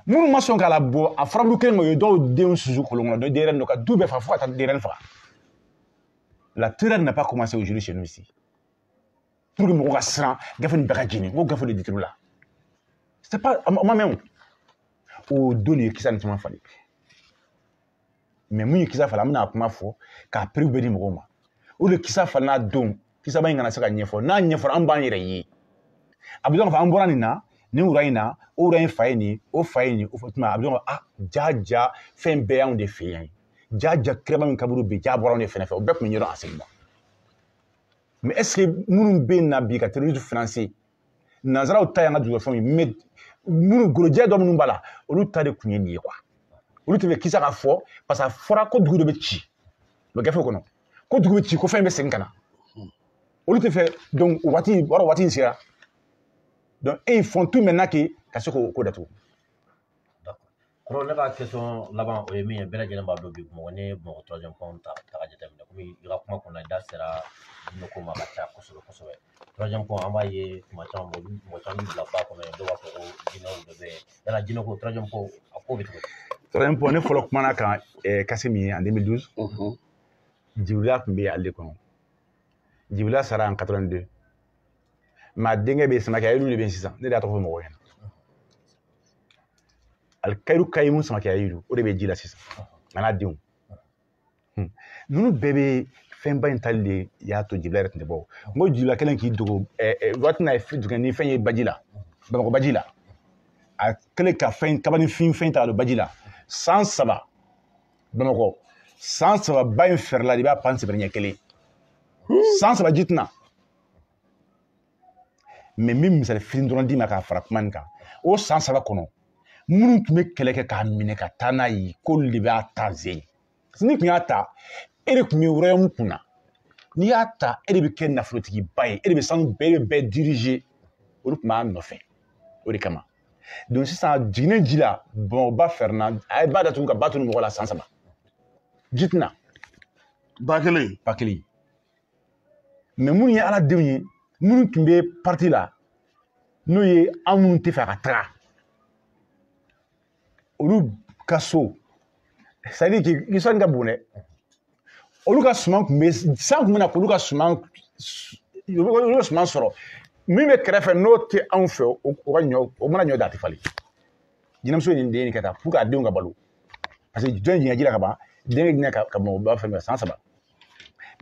Minnu ma sɔn k'a labɔ a furabulu kelen o ye dɔw denw susu kolon kɔnɔ, dɔw denyɛrɛnin don ka du bɛɛ faga fo ka taa denyɛrɛnin faga. La terreur n'a pas commencé aujourd'hui chez nous ici. Pour que mɔgɔw ka siran gafe nin bɛɛ ka jeni, n ko gafe de détruit la. C'est pas o ma mɛn o. O don de ye kisa nin caman falen. Mais mun ye kisa falen, an bɛna a kuma fɔ k'a prix bɛɛ di mɔgɔw ma. O de kisa falen n'a don, kisaba in kana se ka ɲɛfɔ. N'a ɲɛfɔra, an b'an yɛrɛ ye. A bɛ dɔn k'a fɔ an bɔra nin na, nin wura in na, o wura in fa ye nin, o fa ye nin, o fa tuma a bɛ dɔn k'a ja ja fɛn bɛɛ y'anw de fɛ yan. Ja ja kiraba min kaburu bɛ ja bɔra anw de fɛnɛ fɛ, o bɛɛ tun bɛ ɲɛdɔn a segin ma. Mais est ce que minnu bɛ na bi ka terrorisme financer, nanzaraw ta y'an ka dugufɛnw ye, mais minnu golojɛ dɔ minnu b'a la, olu ta de tun ye nin ye quoi. Olu tun bɛ kisa ka fɔ parce que a fɔra ko dugu dɔ bɛ ci, o bɛ gafe kɔnɔ, ko dugu bɛ ci ko fɛn bɛ segin ka na. Olu tɛ fɛ, donc o waati, o waati in sera. Donc et ils font tout maintenant que ka se k'o ko datugu. Kɔrɔ ne ka question laban o ye min ye, bɛɛ lajɛlen b'a dɔn bi Bamakɔ, ne ye Bamakɔ troisième pont ta ka jateminɛ komi i ka kuma kɔnɔ i da sera jinɛ ko ma ka ca kosɛbɛ kosɛbɛ. Troisième pont an b'a ye kuma caman mɔgɔ caman bɛ bila ba kɔnɔ yen, dɔw b'a fɔ ko jinɛw de bɛ yen. Yala jinɛ ko troisième pont a ko bɛ cogo di? Troisième pont ne fɔlɔ kumana kan kase min ye en 2012, Djibrila tun bɛ ale kɔnɔ. Djibrila sara en 82. Mais a denkɛ bɛ yen, Samakɛ Ayidu de bɛ yen sisan, ne de y'a tɔgɔ fɔ mɔgɔw ɲɛna. Alikayiru Kayimu Samakɛ Ayidu, o de bɛ ji la sisan, a n'a denw. Ninnu bɛɛ bɛ fɛnba in tali de y'a to Djibrila yɛrɛ tun tɛ bɔ. N ko Djibrila kɛlen k'i dogo waati n'a ye dugɛ ni fɛn ye baji la, Bamakɔ baji la, a kɛlen ka fɛn kabanifin fɛn ta ka don baji la, san 3 Bamakɔ, san 3 ba in fɛrɛla de i b'a pan sɛbɛn ɲɛ kelen. San 3 ji tɛna. Mais min misali fitinin dɔrɔn d'i ma k'a fara kuma nin kan, o san 3 kɔnɔ minnu tun bɛ kɛlɛ kɛ k'a minɛ ka taa n'a ye, k'olu de b'a ta zen. Parce que n'i tun y'a ta, e de tun bɛ royaume kunna. N'i y'a ta, e de bɛ kɛ nafolotigiba ye, e de bɛ sanu bɛɛ, e de bɛ bɛɛ diriger. Olu tun b'a nɔfɛ o de kama. Donc sisan jiginnen ji la, Bamakɔ ba fɛrɛna, a ye ba datugu ka ba tunu mɔgɔ la san 3. Ji tɛna. Ba kelen. Ba kelen. Mais minnu ye Ala denw ye, minnu tun bɛ parti la, n'o ye an minnu tɛ fɛ a ka taga, olu ka so, c'est à dire que histoire ka bon dɛ. Olu ka suman tun bɛ, san tun bɛ na k'olu ka suman, olu ka suman sɔrɔ min bɛ kɛrɛfɛ n'o tɛ anw fɛ, o ka ɲɔ, o mana ɲɔ da a tɛ falen. Jinɛmuso ye nin den in kɛ tan pour que a denw ka balo. Parce que jɔn jiginna ji la ka ban, den bɛ jinɛ ka mɔgɔ ba fɛn san 3.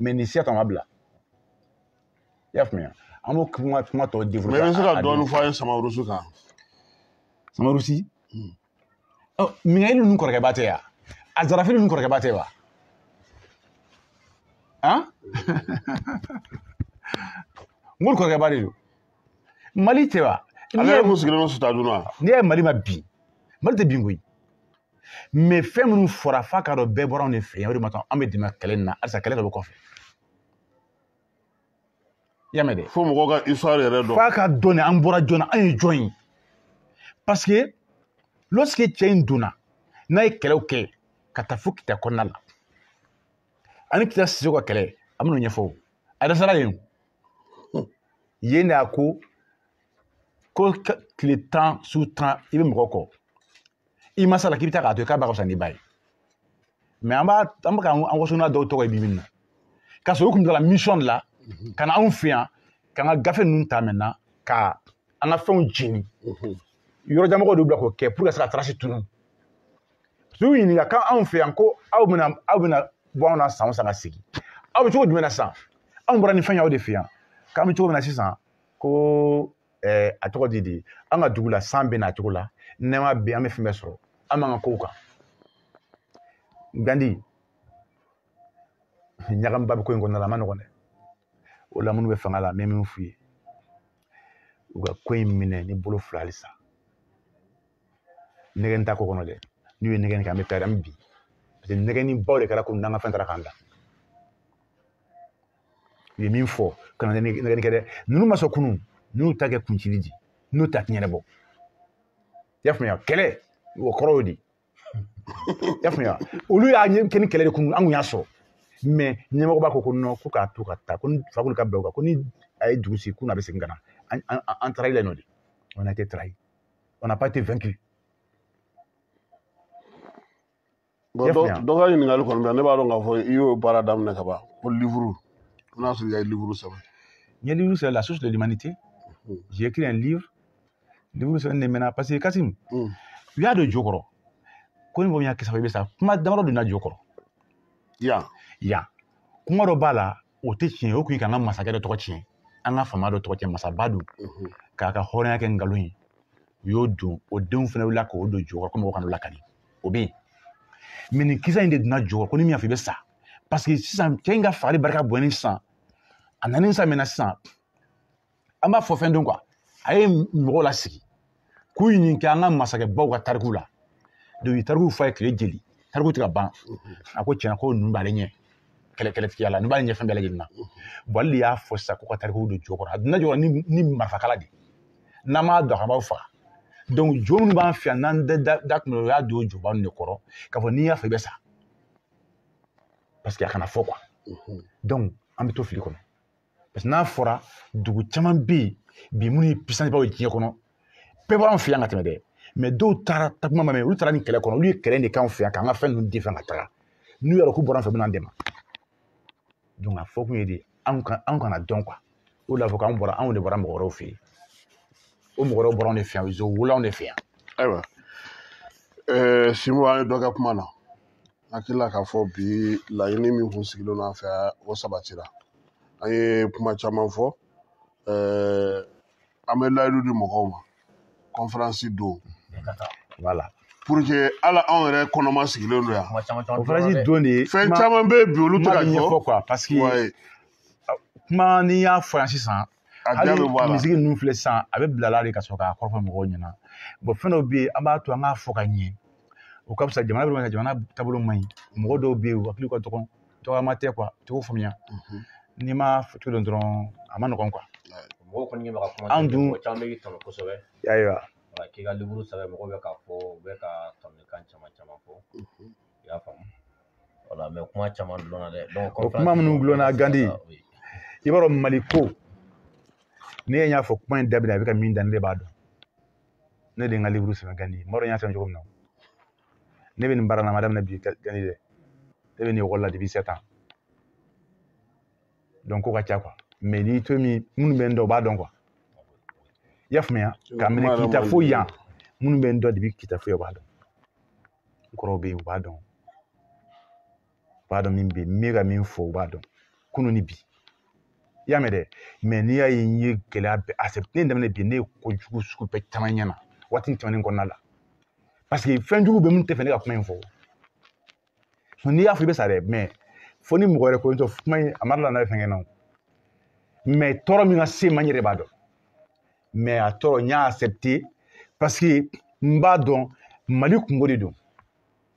Mais nin siya tɔ ma bila. I y'a faamuya? An b'o kuma tɔ développer. Mais i bɛ se ka dɔɔnin fɔ an ye Samarusi kan. Samarusi? Ɔ, Minkayilu ninnu kɔrɔkɛba tɛ yan? A Zarafili ninnu kɔrɔkɛba tɛ wa? Han? N ko kɔrɔkɛba de don. Mali tɛ wa? Ale yɛrɛ kun sigilen don Sutadun wa? N'i y'a ye Mali ma bin, Mali tɛ bin koyi. Mais fɛn minnu fɔra f'a k'a dɔn bɛɛ bɔra anw de fɛ yan, o de ma to an bɛ dɛmɛ kɛlɛ in na, halisa kɛlɛ dɔ bɛ kɔfɛ. I y'a mɛn dɛ? Fo mɔgɔw ka histoire yɛrɛ dɔn. F'a ka dɔn de an bɔra jɔn na, an ye jɔn ye. Parce que lorsque cɛ in donna, n'a ye kɛlɛw kɛ ka taa fo Kita kɔnɔna la, ani Kita Sisoko ka kɛlɛ, an bɛn'o ɲɛfɔ o. A dɛsɛra yen o. Yen de a ko tile 10 su 10 i bɛ mɔgɔ kɔ. I ma s'a la k'i bɛ taa k'a to yen k'a ba ka fisa n'i ba ye. Mais an bɛ k'an waso n'a dɔw tɔgɔ ye bi bi in na. K'a sɔrɔ u tun taara mission de la, ka na anw fɛ yan, k'an ka gafe ninnu ta maintenant, ka an ka fɛnw jeni. Yɔrɔjanmɔgɔw de bila k'o kɛ pour que ka se ka trace tunu. S'u ɲininka k'anw fɛ yan ko aw bɛna bɔ anw na san o san ka segin. Aw bɛ cogo jumɛn na sisan? Anw bɔra ni fɛn ye aw de fɛ yan. K'an bɛ cogo min na sisan ko a tɔgɔ di an ka dugu la san bɛ na a cogo la, nɛɛma bɛ yen, an bɛ fɛn bɛɛ sɔrɔ, an b'an ka kow kan. Gandi ɲagamiba bɛ ko in kɔnɔna la, a ma nɔgɔn dɛ. O la minnu bɛ fanga la, n bɛ min f'u ye, u ka ko in minɛ ni bolo fila halisa. Nɛgɛn t'a ko kɔnɔ dɛ. N'u ye nɛgɛn kɛ an bɛ taa an bɛ bin. Parce que nɛgɛnni baw de kɛra komi n'an ka fɛn taara k'an da. U ye min fɔ kana nɛgɛnni kɛ dɛ. Ninnu ma sɔn kunun n'u ta kɛ kuncili di n'u ta ti ɲɛnabɔ. I y'a faamuya kɛlɛ o kɔrɔ y'o de. I y'a faamuya olu y'a kɛ ni kɛlɛ de kunun an kun y'a sɔrɔ. Mais ɲɛmɔgɔba ko ko non ko k'a to ka taa ko ni fakoli ka bila o kan ko ni a ye dugu sigi ko n'a bɛ segin ka na an trahi la nɔ de. On a été trahi. On n'a pas été vaincu. Bon, dɔ ka ɲininkali kɔni bɛ ne b'a dɔn k'a fɔ i y'o baara daminɛ ka ban ko livre ko n'a sɔrɔ i ka livre sɛbɛn. N ye livre sɛbɛn La source de l'humanité. J'ai écrit un livre. Livre sɛbɛn de mɛnna parce que Kassim u y'a don jo kɔrɔ ko ni mɔgɔ min y'a kɛ sababu ye i bɛ sa kuma damadɔ donna jo kɔrɔ. Yan kuma dɔ b'a la o tɛ tiɲɛ o kun ye k'an ka masakɛ dɔ tɔgɔ tiɲɛ an ka faama dɔ tɔgɔ tiɲɛ masaba don k'a ka hɔrɔnya kɛ nkalon ye u y'o don o denw fana wulila k'o don jo kɔrɔ ko mɔgɔw kana lakali o bɛ yen. Mais nin kisa in de donna jo kɔrɔ ko ni min y'a fɔ i bɛ sa parce que sisan cɛ in ka fagali barika bonyani sisan a nana sisan mɛnna sisan an b'a fɔ fɛn dɔn quoi a ye mɔgɔw lasigi k'u ɲininka an ka masakɛbaw ka tarikuw la donc u ye tarikuw f'a ye tile jeli tariku tɛ ka ban a ko tiɲɛna ko ninnu b'ale ɲɛ kɛlɛtigiya la ninnu b'ale ɲɛ fɛn bɛɛ lajɛlen na bon ale de y'a fɔ sisan ko ka tarikuw don jo kɔrɔ a donna jo kɔrɔ ni marifakala de n'an m'a dɔn a b'aw faga. Donc jo minnu b'an fɛ yan n'an da kun o y'a don joba ninnu de kɔrɔ k'a fɔ n'i y'a fɔ i bɛ sa parce que a kana fɔ quoi. Donc an bɛ to fili kɔnɔ parce que n'a fɔra dugu caman bɛ yen bi minnu ye puissance baw ye diɲɛ kɔnɔ bɛɛ b'an fɛ yan ka tɛmɛ dɛ mais dɔw taara takuma ma mɛn olu taara ni kɛlɛ kɔnɔ olu ye kɛlɛ de k'anw fɛ yan k'an ka fɛn ninnu défend ka taga n'u yɛrɛ k'u bɔra an fɛ u bɛ n'an dɛmɛ. Donc a fɔ kun ye de anw kana dɔn quoi o de la fɔ k'anw bɔra anw de bɔra mɔgɔ wɛrɛw fɛ yen. O mɔgɔ wɛrɛw bɔra anw de fɛ yan u wolola anw de fɛ yan. Ayiwa Sinbo an ye dɔ kɛ kuma na n hakili la k'a fɔ bi laɲini min kun sigilen don an fɛ o sabatira an ye kuma caman fɔ an bɛ layidu di mɔgɔw ma conférence don. Voilà. Pour que ala anw yɛrɛ kɔnɔma sigilen don yan. Conférence don de fɛn caman bɛ yen bi olu tɛ ka ɲɛfɔ quoi parce que kuma n'i y'a fɔ yan sisan. Hali misigi ninnu filɛ sisan a bɛ bila la de ka sɔrɔ k'a kɔrɔfɔ mɔgɔw ɲɛna bon fɛn dɔw bɛ yen an b'a to an k'a fɔ ka ɲɛ o ka fisa jamana bɛ jamana taabolo man ɲi mɔgɔ dɔw bɛ yen u hakili ka dɔgɔn dɔgɔyama tɛ quoi u t'o faamuya n'i ma cogo dɔn dɔrɔn a ma nɔgɔn quoi. Mɔgɔw kɔni bɛ ka kuma an dun mɔgɔ caman bɛ k'i tanu kosɛbɛ. Ayiwa. K'i ka livre sɛbɛn mɔgɔw bɛ k'a fɔ u bɛ ka tanukan caman caman fɔ i y'a faamu voilà mais kuma caman dulonna dɛ. Donc o kuma minnu dulonna Gandi i b'a dɔn Mali ko. Ne y'a fɔ kuma in daminɛ a bɛ ka min da ne de b'a dɔn ne de ye n ka livre sɛbɛn Gandi n b'a dɔn n y'a sɛbɛn cogo min na ne bɛ nin baara la a ma daminɛ bi Gandi dɛ ne bɛ nin ekɔli la depuis 7 ans donc ko ka ca quoi mais n'i to min minnu bɛ n dɔn u b'a dɔn quoi i y'a faamuya k'a minɛ Kita fo yan minnu bɛ n dɔn depuis Kita fo yan u b'a dɔn n kɔrɔw bɛ yen u b'a dɔn u b'a dɔn min bɛ yen n bɛ ka min fɔ u b'a dɔn kunun ni bi. I y'a mɛn dɛ mais n'i y'a ye n ye gɛlɛya bɛɛ accepté ne daminɛ bi ne ye kojugu sugu bɛɛ caman ɲɛna waati tɛmɛnen kɔnɔna la parce que fɛn jugu bɛ min tɛ fɛ ne ka kuma in fɔ n'i y'a fɔ i bɛ sa dɛ mais fo ni mɔgɔ wɛrɛ ko n tɔ kuma in a ma la n'a ye fɛn kɛ n na o mais tɔɔrɔ min ka se ma n yɛrɛ b'a dɔn mais a tɔɔrɔ n y'a accepté parce que n b'a dɔn Mali kungo de don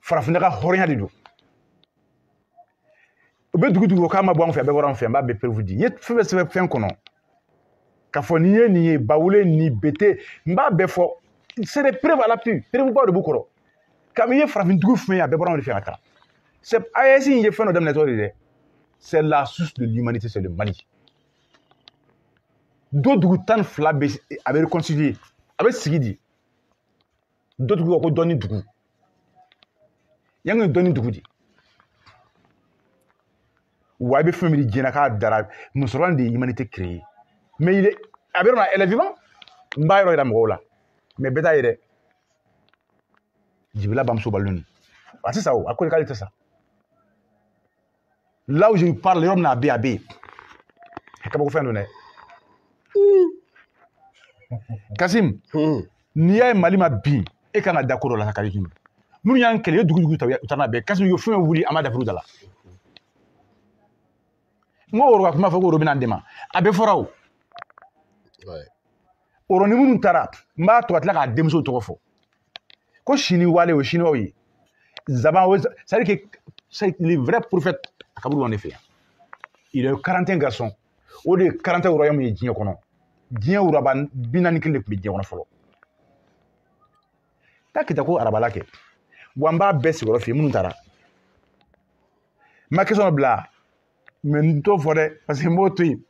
farafinna ka hɔrɔnya de don. U bɛ dugu dugu k'a ma bɔ an fɛ a bɛɛ bɔra an fɛ n b'a bɛɛ preuve di n ye fɛn bɛɛ sɛbɛn fɛn kɔnɔ k'a fɔ nin ye nin ye Bawule nin Bete n b'a bɛɛ fɔ c'est des preuves à l'appui preuve baw de b'u kɔrɔ kabini i ye farafin dugu fɛn ye a bɛɛ bɔra anw de fɛ ka taa c'est AES in ye fɛn dɔ daminɛtɔ de dɛ c'est la source de l'humanité c'est le Mali do dugu 12 bɛ a bɛ réconcilier a bɛ sigi di dɔ dugu ko dɔnni dugu yanni dɔnni dugu di. Wa i bɛ fɛn min di diɲɛ na k'a dara musokɔrɔba de ye humanité créée mais il est a bɛ yɔrɔ min na elle est vivante n b'a yɔrɔ yira mɔgɔw la mais bɛɛ t'a ye dɛ Jibila bamuso balo nin a tɛ sa o a ko k'ale tɛ sa là où je parle yɔrɔ min na a bɛ yen a bɛ yen kabako fɛn don dɛ Kassim n'i y'a ye Mali ma bin e kan ka da ko dɔ la ka kari minnu y'an kɛlɛ u ye dugu dugu ta u taara n'a bɛɛ Kassim u ye fɛn fɛn wuli an b'a dafuru da la. N ko woro ka kuma fɔ ko woro bɛna n dɛmɛ a bɛɛ fɔra o Oro ni minnu taara n b'a to ka tila k'a denmuso tɔgɔ fɔ. Ko sini wale o chinois ye. Zaban o, c'est-à-dire que c'est le vrai prophète a kaburu b'an de fɛ yan. Il a eu 41 garçons. O de ye 41 royaume ye diɲɛ kɔnɔ. Diɲɛ wuraba 41 de tun bɛ diɲɛ kɔnɔ fɔlɔ. Taa kita ko arabala kɛ. Wa n b'a bɛɛ sigiyɔrɔ f'i ye minnu taara. N ma question dɔ bila, mais n t'o fɔ dɛ, parce que n b'o to yen.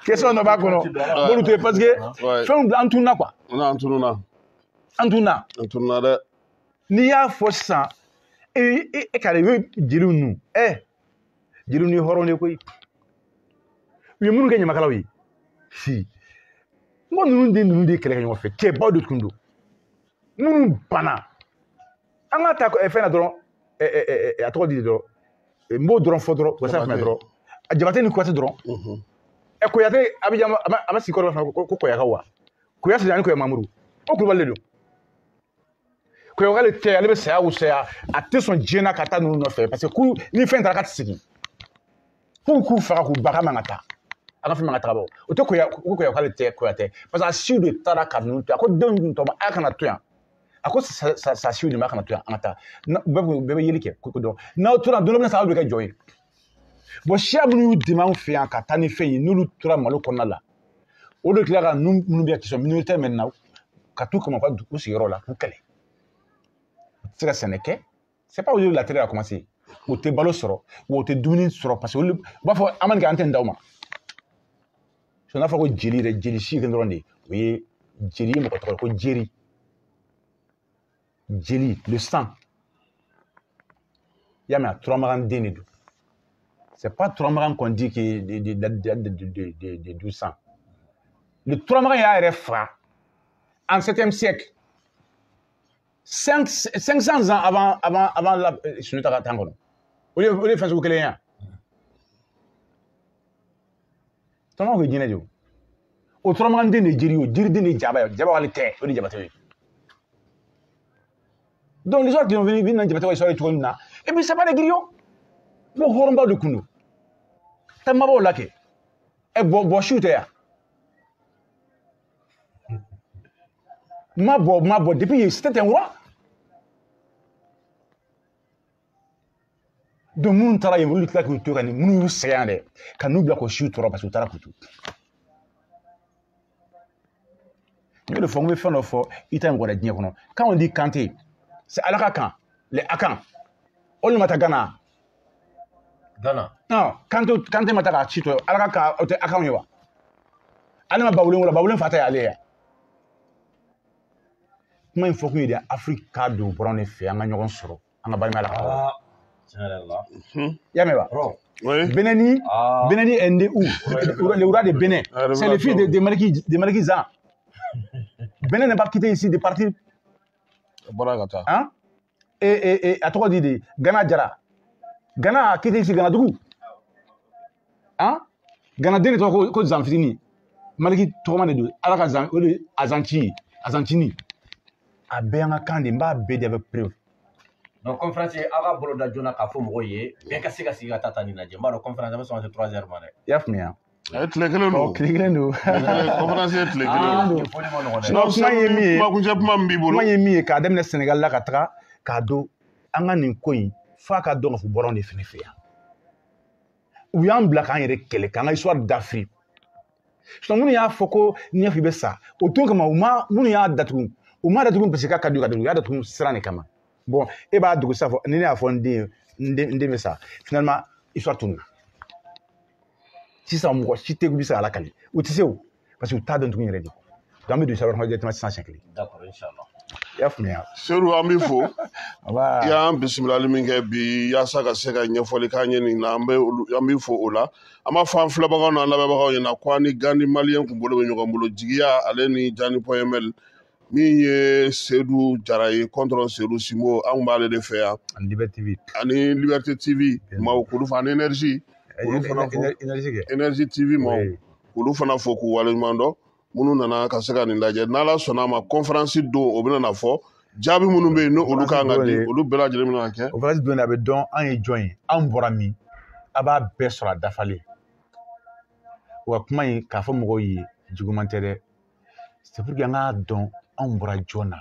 Question dɔ b'a kɔnɔ, n b'olu to yen parce que fɛnw bila an tununa quoi. An tununa. An tununa. An tununa dɛ. N'i y'a fɔ sisan, e ka i bɛ jeliw nu, jeliw ni hɔrɔnw de koyi. U ye minnu kɛ ɲamakalaw ye, si n ko ninnu den ninnu de ye kɛlɛ kɛ ɲɔgɔn fɛ, cɛbaw de tun don. Minnu banna, an ka ta fɛn na dɔrɔn, a tɔgɔ di dɔrɔn, n b'o dɔrɔn fɔ dɔrɔn, wasa fɛnɛ dɔrɔn, Jabate ni Kuyate dɔrɔn. Kuyate Abijan a ma sigi kɔrɔ fana ko Kɔyakaw wa? Kuya Sidi ani Kɔya Mamuru, o kulubali de don. Kɔyakale tɛ, ale bɛ saya o saya, a tɛ sɔn diɲɛ na ka taa ninnu nɔfɛ, parce que k'u ni fɛn taara k'a tɛ segin. K'u k'u faga k'u ba k'a man ka taa. A ka fɛn man ka taga bɔ. O tɛ Kɔya, ko Kɔyakale tɛ, Kɔya tɛ. Parce que a siw de taara ka ninnu to yan. A ko denw tun tɔ ma, a kana to yan. A ko sa siw de ma, a kana to yan, an ka taa. Bɛɛ bɛ yeli kɛ, ko dɔn. N'aw tora don dɔ bɛna sa, aw bɛ kɛ jɔn ye. Bon, siya minnu y'u dɛmɛ anw fɛ yan ka taa ni fɛn ye, n'olu tora Mali kɔnɔna la, o de tila ka ninnu minnu bɛ yan qui sont minoritaires maintenant, ka t'u kama u ka u sigiyɔrɔ la k'u kɛlɛ. U tɛ se ka sɛnɛ kɛ. C'est pas aujourd'hui la terre a commencé. U tɛ balo sɔrɔ, wa u tɛ dumuni sɔrɔ, parce que olu u b'a fɔ an ma nin kɛ, an tɛ nin d'aw ma. N'a fɔra ko jeli yɛrɛ, jeli si kelen dɔrɔn de, o ye jeli ye mɔgɔ tɔgɔ ye ko jeri. Jeli, le sang. I y'a mɛn, a Turamagan den de don. C'est pas Turamagan qu'on dit que de 1200. Le Turamagan y'a yɛrɛ faga en 7e siècle. 500 ans avant la Sunjata ka temps kɔnɔ. O de ye fɛn sugu kelen ye yan. Turamagan ye jinɛ de ye o. O Turamagan den de ye jeri ye o, jiriden de ye jaba ye. Jaba wale tɛ, o de ye Jabate ye. Donc les autres qui ont venu dans Jabate histoire cogo min na, et puis c'est pas des griots. Ko hɔrɔnbaw de kun don. Taa mabaw la kɛ. Bɔ siw tɛ yan. Ma bɔ depuis c'était un roi. Donc minnu taara yen, olu tila k'u to ka nin minnu y'u sɛgɛn yan dɛ, ka n'u bila k'o siw tɔɔrɔ parce que u taara k'u to. N y'o de fɔ, n bɛ fɛn dɔ fɔ, i ta in mɔgɔ diɲɛ kɔnɔ. Quand on dit Kanté, c'est Ala ka kan, les Akan. Olu ma taa Ghana. Ghana. Non, Kanté ma taa k'a ci to, Ala ka kan, o tɛ Akanw ye wa? Ale ma Bawulen wolo, Bawulen fa ta y'ale ye. Kuma in fɔ kun ye de Afiriki k'a don bɔrɔn de fɛ, an ka ɲɔgɔn sɔrɔ, an ka balimaya la ka taa. Tiɲɛ yɛrɛ la. I y'a mɛn wa? Oui. Béneni est né où? Le roi de Bénin. C'est le fils de Maliki Zan. Bénin n'a pas quitté ici de partir. Hein? Et à toi dit Ghana Jara. Ghana a quitté ici, Ghana Dougou. Hein? Ghana den tɔgɔ ko Zanfini. Maliki tɔgɔma de don. Ala ka Zan, o de Azanti, Azantini. A bɛɛ y'an ka kan de, n b'a bɛɛ de avec preuve. Donc conférence aw ka bolo da joona k'a fɔ mɔgɔw ye bɛɛ ka se ka sigi ka taa ta nin lajɛ. N b'a dɔn conférence bɛ sɔn ka se 3 heures ma dɛ. I y'a faamuya? Tile kelen don. Tile kelen don. Conférence ye tile kelen don. Sinon kuma ye min ye, kumakuncɛ kuma min b'i bolo. Kuma ye min ye k'a daminɛ Sénégal la ka taga k'a don an ka nin ko in f'a ka dɔn k'a fɔ bɔrɔn de fɛnɛ fɛ yan. U y'an bila k'an yɛrɛ kɛlɛ, k'an ka histoire d'Afrique. Sinon minnu y'a fɔ ko n'i y'a fɔ i bɛ sa, o don kama u ma minnu y'a datugu, u ma datugu parce que k'a ka d'u ye ka datugu, u y'a datugu siran de kama. Bon, e b'a dogo sisan fɔ ni ne y'a fɔ n den ye, n den bɛ sa. Finalement histoire tununa. Sisan mɔgɔ si tɛ bɛ se k'a lakali. U tɛ se o, parce que u t'a dɔn tugun yɛrɛ de. Donc an bɛ don histoire kɔnɔ directement sisan siɲɛ kelen. D'accord, inchallah. I y'a faamuya? Seydou, an b'i fo. I y'an bisimilali min kɛ bi yaasa ka se ka ɲɛfɔli k'an ye nin na, an b'i fo o la. An b'a fɔ an filɛbagaw n'an lamɛnbagaw ɲɛna ko an ni Gandi Malien kun bolo bɛ ɲɔgɔn bolo, jigiya ale ni Jani Point min ye Seydou Jara ye contre Seydou Simo, an b'ale de fɛ yan. Ani Liberté TV. Ani Liberté TV maaw k'olu fana, ani Énergie. Olu fana fo. Énergie TV maaw k'olu fana fo k'u waleɲuman dɔn. Minnu nana ka se ka nin lajɛ, n'Ala sɔnna a ma conférence don o bɛna na fɔ jaabi minnu bɛ yen n'olu kan ka di, olu bɛɛ lajɛlen bɛna kɛ. Conférence don a bɛ dɔn an ye jɔn ye, an bɔra min, a b'a bɛɛ sɔrɔ a dafalen. Wa kuma in k'a fɔ mɔgɔw ye juguman tɛ dɛ, c'est pour que an k'a dɔn anw bɔra jɔn na.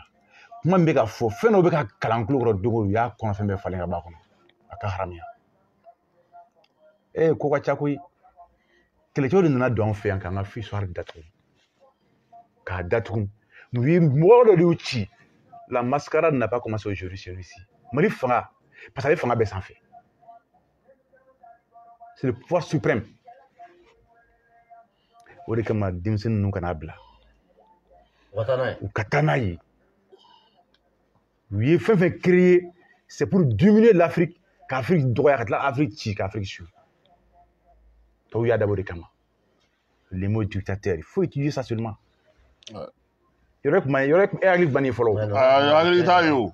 Kuma min bɛ ka fɔ, fɛn dɔw bɛ ka kalan tulo kɔrɔ don o don, u y'a kɔnɔfɛn bɛɛ falen ka bɔ a kɔnɔ. A ka haramuya. Ko ka ca koyi. Kɛlɛcɛw de nana don an fɛ yan k'an ka histoire datugu. K'a datugu. U ye mɔgɔ dɔ de y'u ci. La mascarade n'a pas commencé aujourd'hui, celui-ci. Mali fanga, parce que ale fanga bɛɛ sanfɛ. C'est le pouvoir suprême. O de kama denmisɛnnin ninnu kana bila. U ka taa n'a ye. U ye fɛn fɛn créé, c'est pour diminuer l'Afrique, k'Afrique dɔgɔya, ka tila Afrique ci, k'Afrique su. Tɔw y'a dabɔ o de kama. Le mot dictateur, il faut utiliser ça seulement. Yɔrɔ kuma, yɔrɔ e hakili bannen fɔlɔ. Hakili t'a ye o.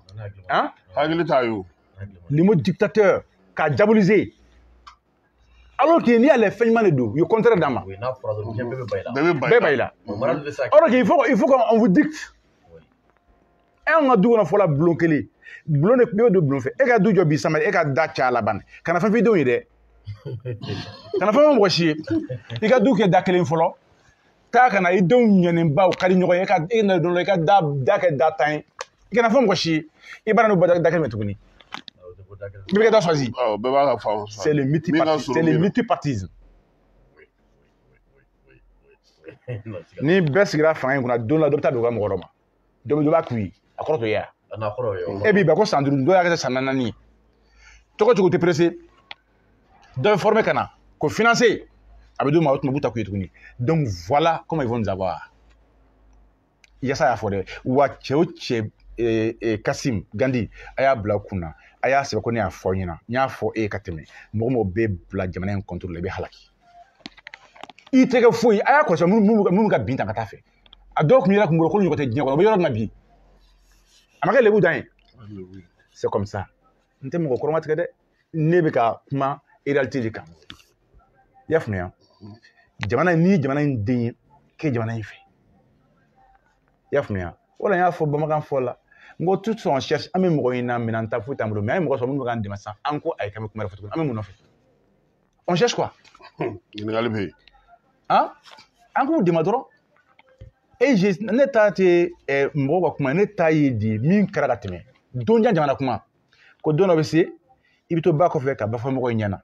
Hein? Hakili t'a ye o. Le mot dictateur, k'a diaboliser. Alors que n'i y'ale fɛn ɲuman de don, u ye contraire d'a ma. Oui, n'a fɔra dɔrɔn diɲɛ bɛɛ bɛ ba i la. Bɛɛ ba i la. Alors qu'il faut qu'on vous dicte. Anw ka du kɔnɔ fɔlɔ bulon kelen, bulon de bɛ don bulon fɛ. E ka du jɔ bi samedi, e ka da caya laban. Kana fɛn f'i denw ye dɛ. Kana fɛn fɔ mɔgɔ si ye. I ka du kɛ da kelen fɔlɔ. Taa ka na i denw ɲɛnenbaw ka di ɲɔgɔn ye, e ka e na don dɔ la i ka da kɛ da tan ye. I kana fɔ mɔgɔ si ye. I b'a n'o da kelen tuguni. I bɛ kɛ da choisi. Bɛɛ b'a ka fan. C'est le multipartisme. C'est le multipartisme. Ni bɛɛ sigira fanga in kunna don la, dɔ bɛ taa don u ka mɔgɔ dɔ ma. Dɔ b'a k'u ye. A kɔrɔ t'o ye wa? E b'i ban ko san 5, dɔw y'a kɛ san 4 ye. Tɔgɔ cogo tɛ pressé. Dɔ bɛ former ka na k'o financer. A bɛ d'u ma, o tuma u b'u ta k'u ye tuguni. Donc voilà comment ils vont nous avoir. Yasa y'a fɔ dɛ. Wa cɛ o cɛ Kasim Gandhi, a y'a bila kunna. A y'a sɛbɛn ko ne y'a fɔ aw ɲɛna. N y'a fɔ e ye ka tɛmɛ. Mɔgɔ mɔgɔ bɛ bila jamana in contrôle la, i bɛ halaki. I tɛ kɛ foyi. A y'a kɔlɔsi minnu ka bin ta ka taa fɛ. A dɔw tun yɛrɛ kun bolo k'olu ɲɔgɔn tɛ diɲɛ kɔnɔ. U bɛ yɔrɔ min na bi. A ma kɛ lebu dan ye. C'est comme ça. N tɛ mɔgɔ kɔrɔma tigɛ dɛ. Ne bɛ ka kuma réalité de kan. I y'a faamuya? Jamana in, n'i ye jamana in den ye, k'e jamana in fɛ. I y'a faamuya? O la n y'a fɔ bamanankan fɔ la. N ko tout ce qu'on cherche, an bɛ mɔgɔ ɲini na, minɛn ta foyi t'an bolo. Mais an ye mɔgɔ sɔrɔ minnu bɛ k'an dɛmɛ sisan. An ko ayi k'an bɛ kuma wɛrɛ fɔ tuguni. An bɛ mun nɔfɛ? On cherche quoi? Ɲininkali bɛ yen. Han? An k'u dɛmɛ dɔrɔn. E ne ta tɛ mɔgɔw ka kuma, ne ta ye di min kɛra ka tɛmɛ. Don jan jamana kuma. Ko don dɔ bɛ se, i bɛ to ba kɔfɛ ka ba fɔ mɔgɔw ɲɛna.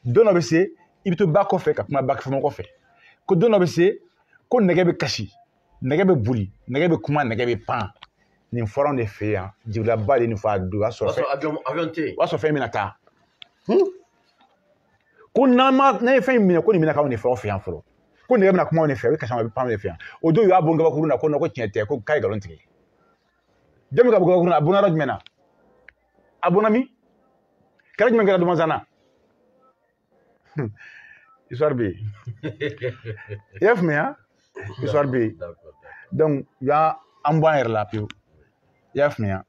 Don dɔ bɛ se, i bɛ to ba kɔfɛ ka kuma ba fɔ mɔgɔ fɛ. Ko don dɔ bɛ se, ko nɛgɛ bɛ kasi, nɛgɛ bɛ boli, nɛgɛ bɛ kuma, nɛgɛ bɛ pan. Nin fɔra anw de fɛ yan, Jibirila de nin fɔ a don, o y'a sɔrɔ fɛn bɛna taa. Ko n'an ma, n'an ye fɛn in minɛ, ko nin bɛna k'anw de fɛ aw fɛ yan fɔlɔ. Ko nɛgɛ bɛna kuma anw de fɛ, a bɛ kasi, a bɛ pan anw de fɛ yan. O don u y'a bon kabakurun na, ko non, ko tiɲɛ tɛ, ko k'a ye nkalon tigɛ. Jɔn bɛ ka bɔ kabakurun na, a bonna yɔrɔ jumɛn na? A bonna min? Kɛlɛ jumɛn kɛra Dumanzana na? Histoire bɛ yen. I y'a faamuya? Histoire bɛ yen. Donc u y'an bɔ an yɛrɛ la pewu. I y'a faamuya?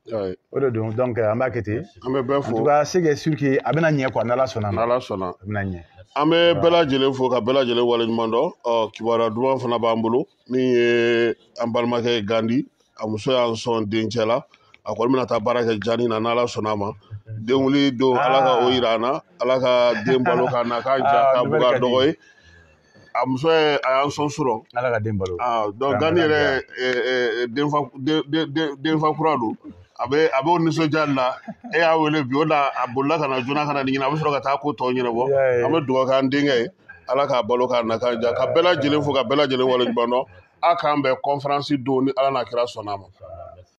O de don. Donc an b'a kɛ ten. An bɛ bɛɛ fo. En tout cas, c'est sûr que a bɛna ɲɛ quoi, n'Ala sɔnna. N'Ala sɔnna. A bɛna ɲɛ. An bɛ bɛɛ lajɛlen fo ka bɛɛ lajɛlen waleɲuman dɔn. Ɔ kibaruya duman fana b'an bolo min ye an balimakɛ Gandhi, a muso y'an sɔn dencɛ la. A kɔni bɛna taa baara kɛ jani na n'Ala sɔnna a ma. Denwuli don, Ala ka o yira an na. Ala ka den balo k'a na k'a ja k'a bugu a dɔgɔ ye. A muso ye a y'an sɔn sɔrɔ. Ala ka den balo. Donc Gandhi yɛrɛ denfa kura don. A b'o nisɔndiya de la. E y'a wele bi, o la a bolila ka na joona ka na nin ɲini, a bɛ sɔrɔ ka taa ko tɔw ɲɛnabɔ. An bɛ dugawu k'an denkɛ ye. Ala k'a balo k'a na k'a ja. Ka bɛɛ lajɛlen fo ka bɛɛ lajɛlen waleɲuman dɔn. A k'an bɛn conférence don ni Ala n'a kira sɔnna a ma.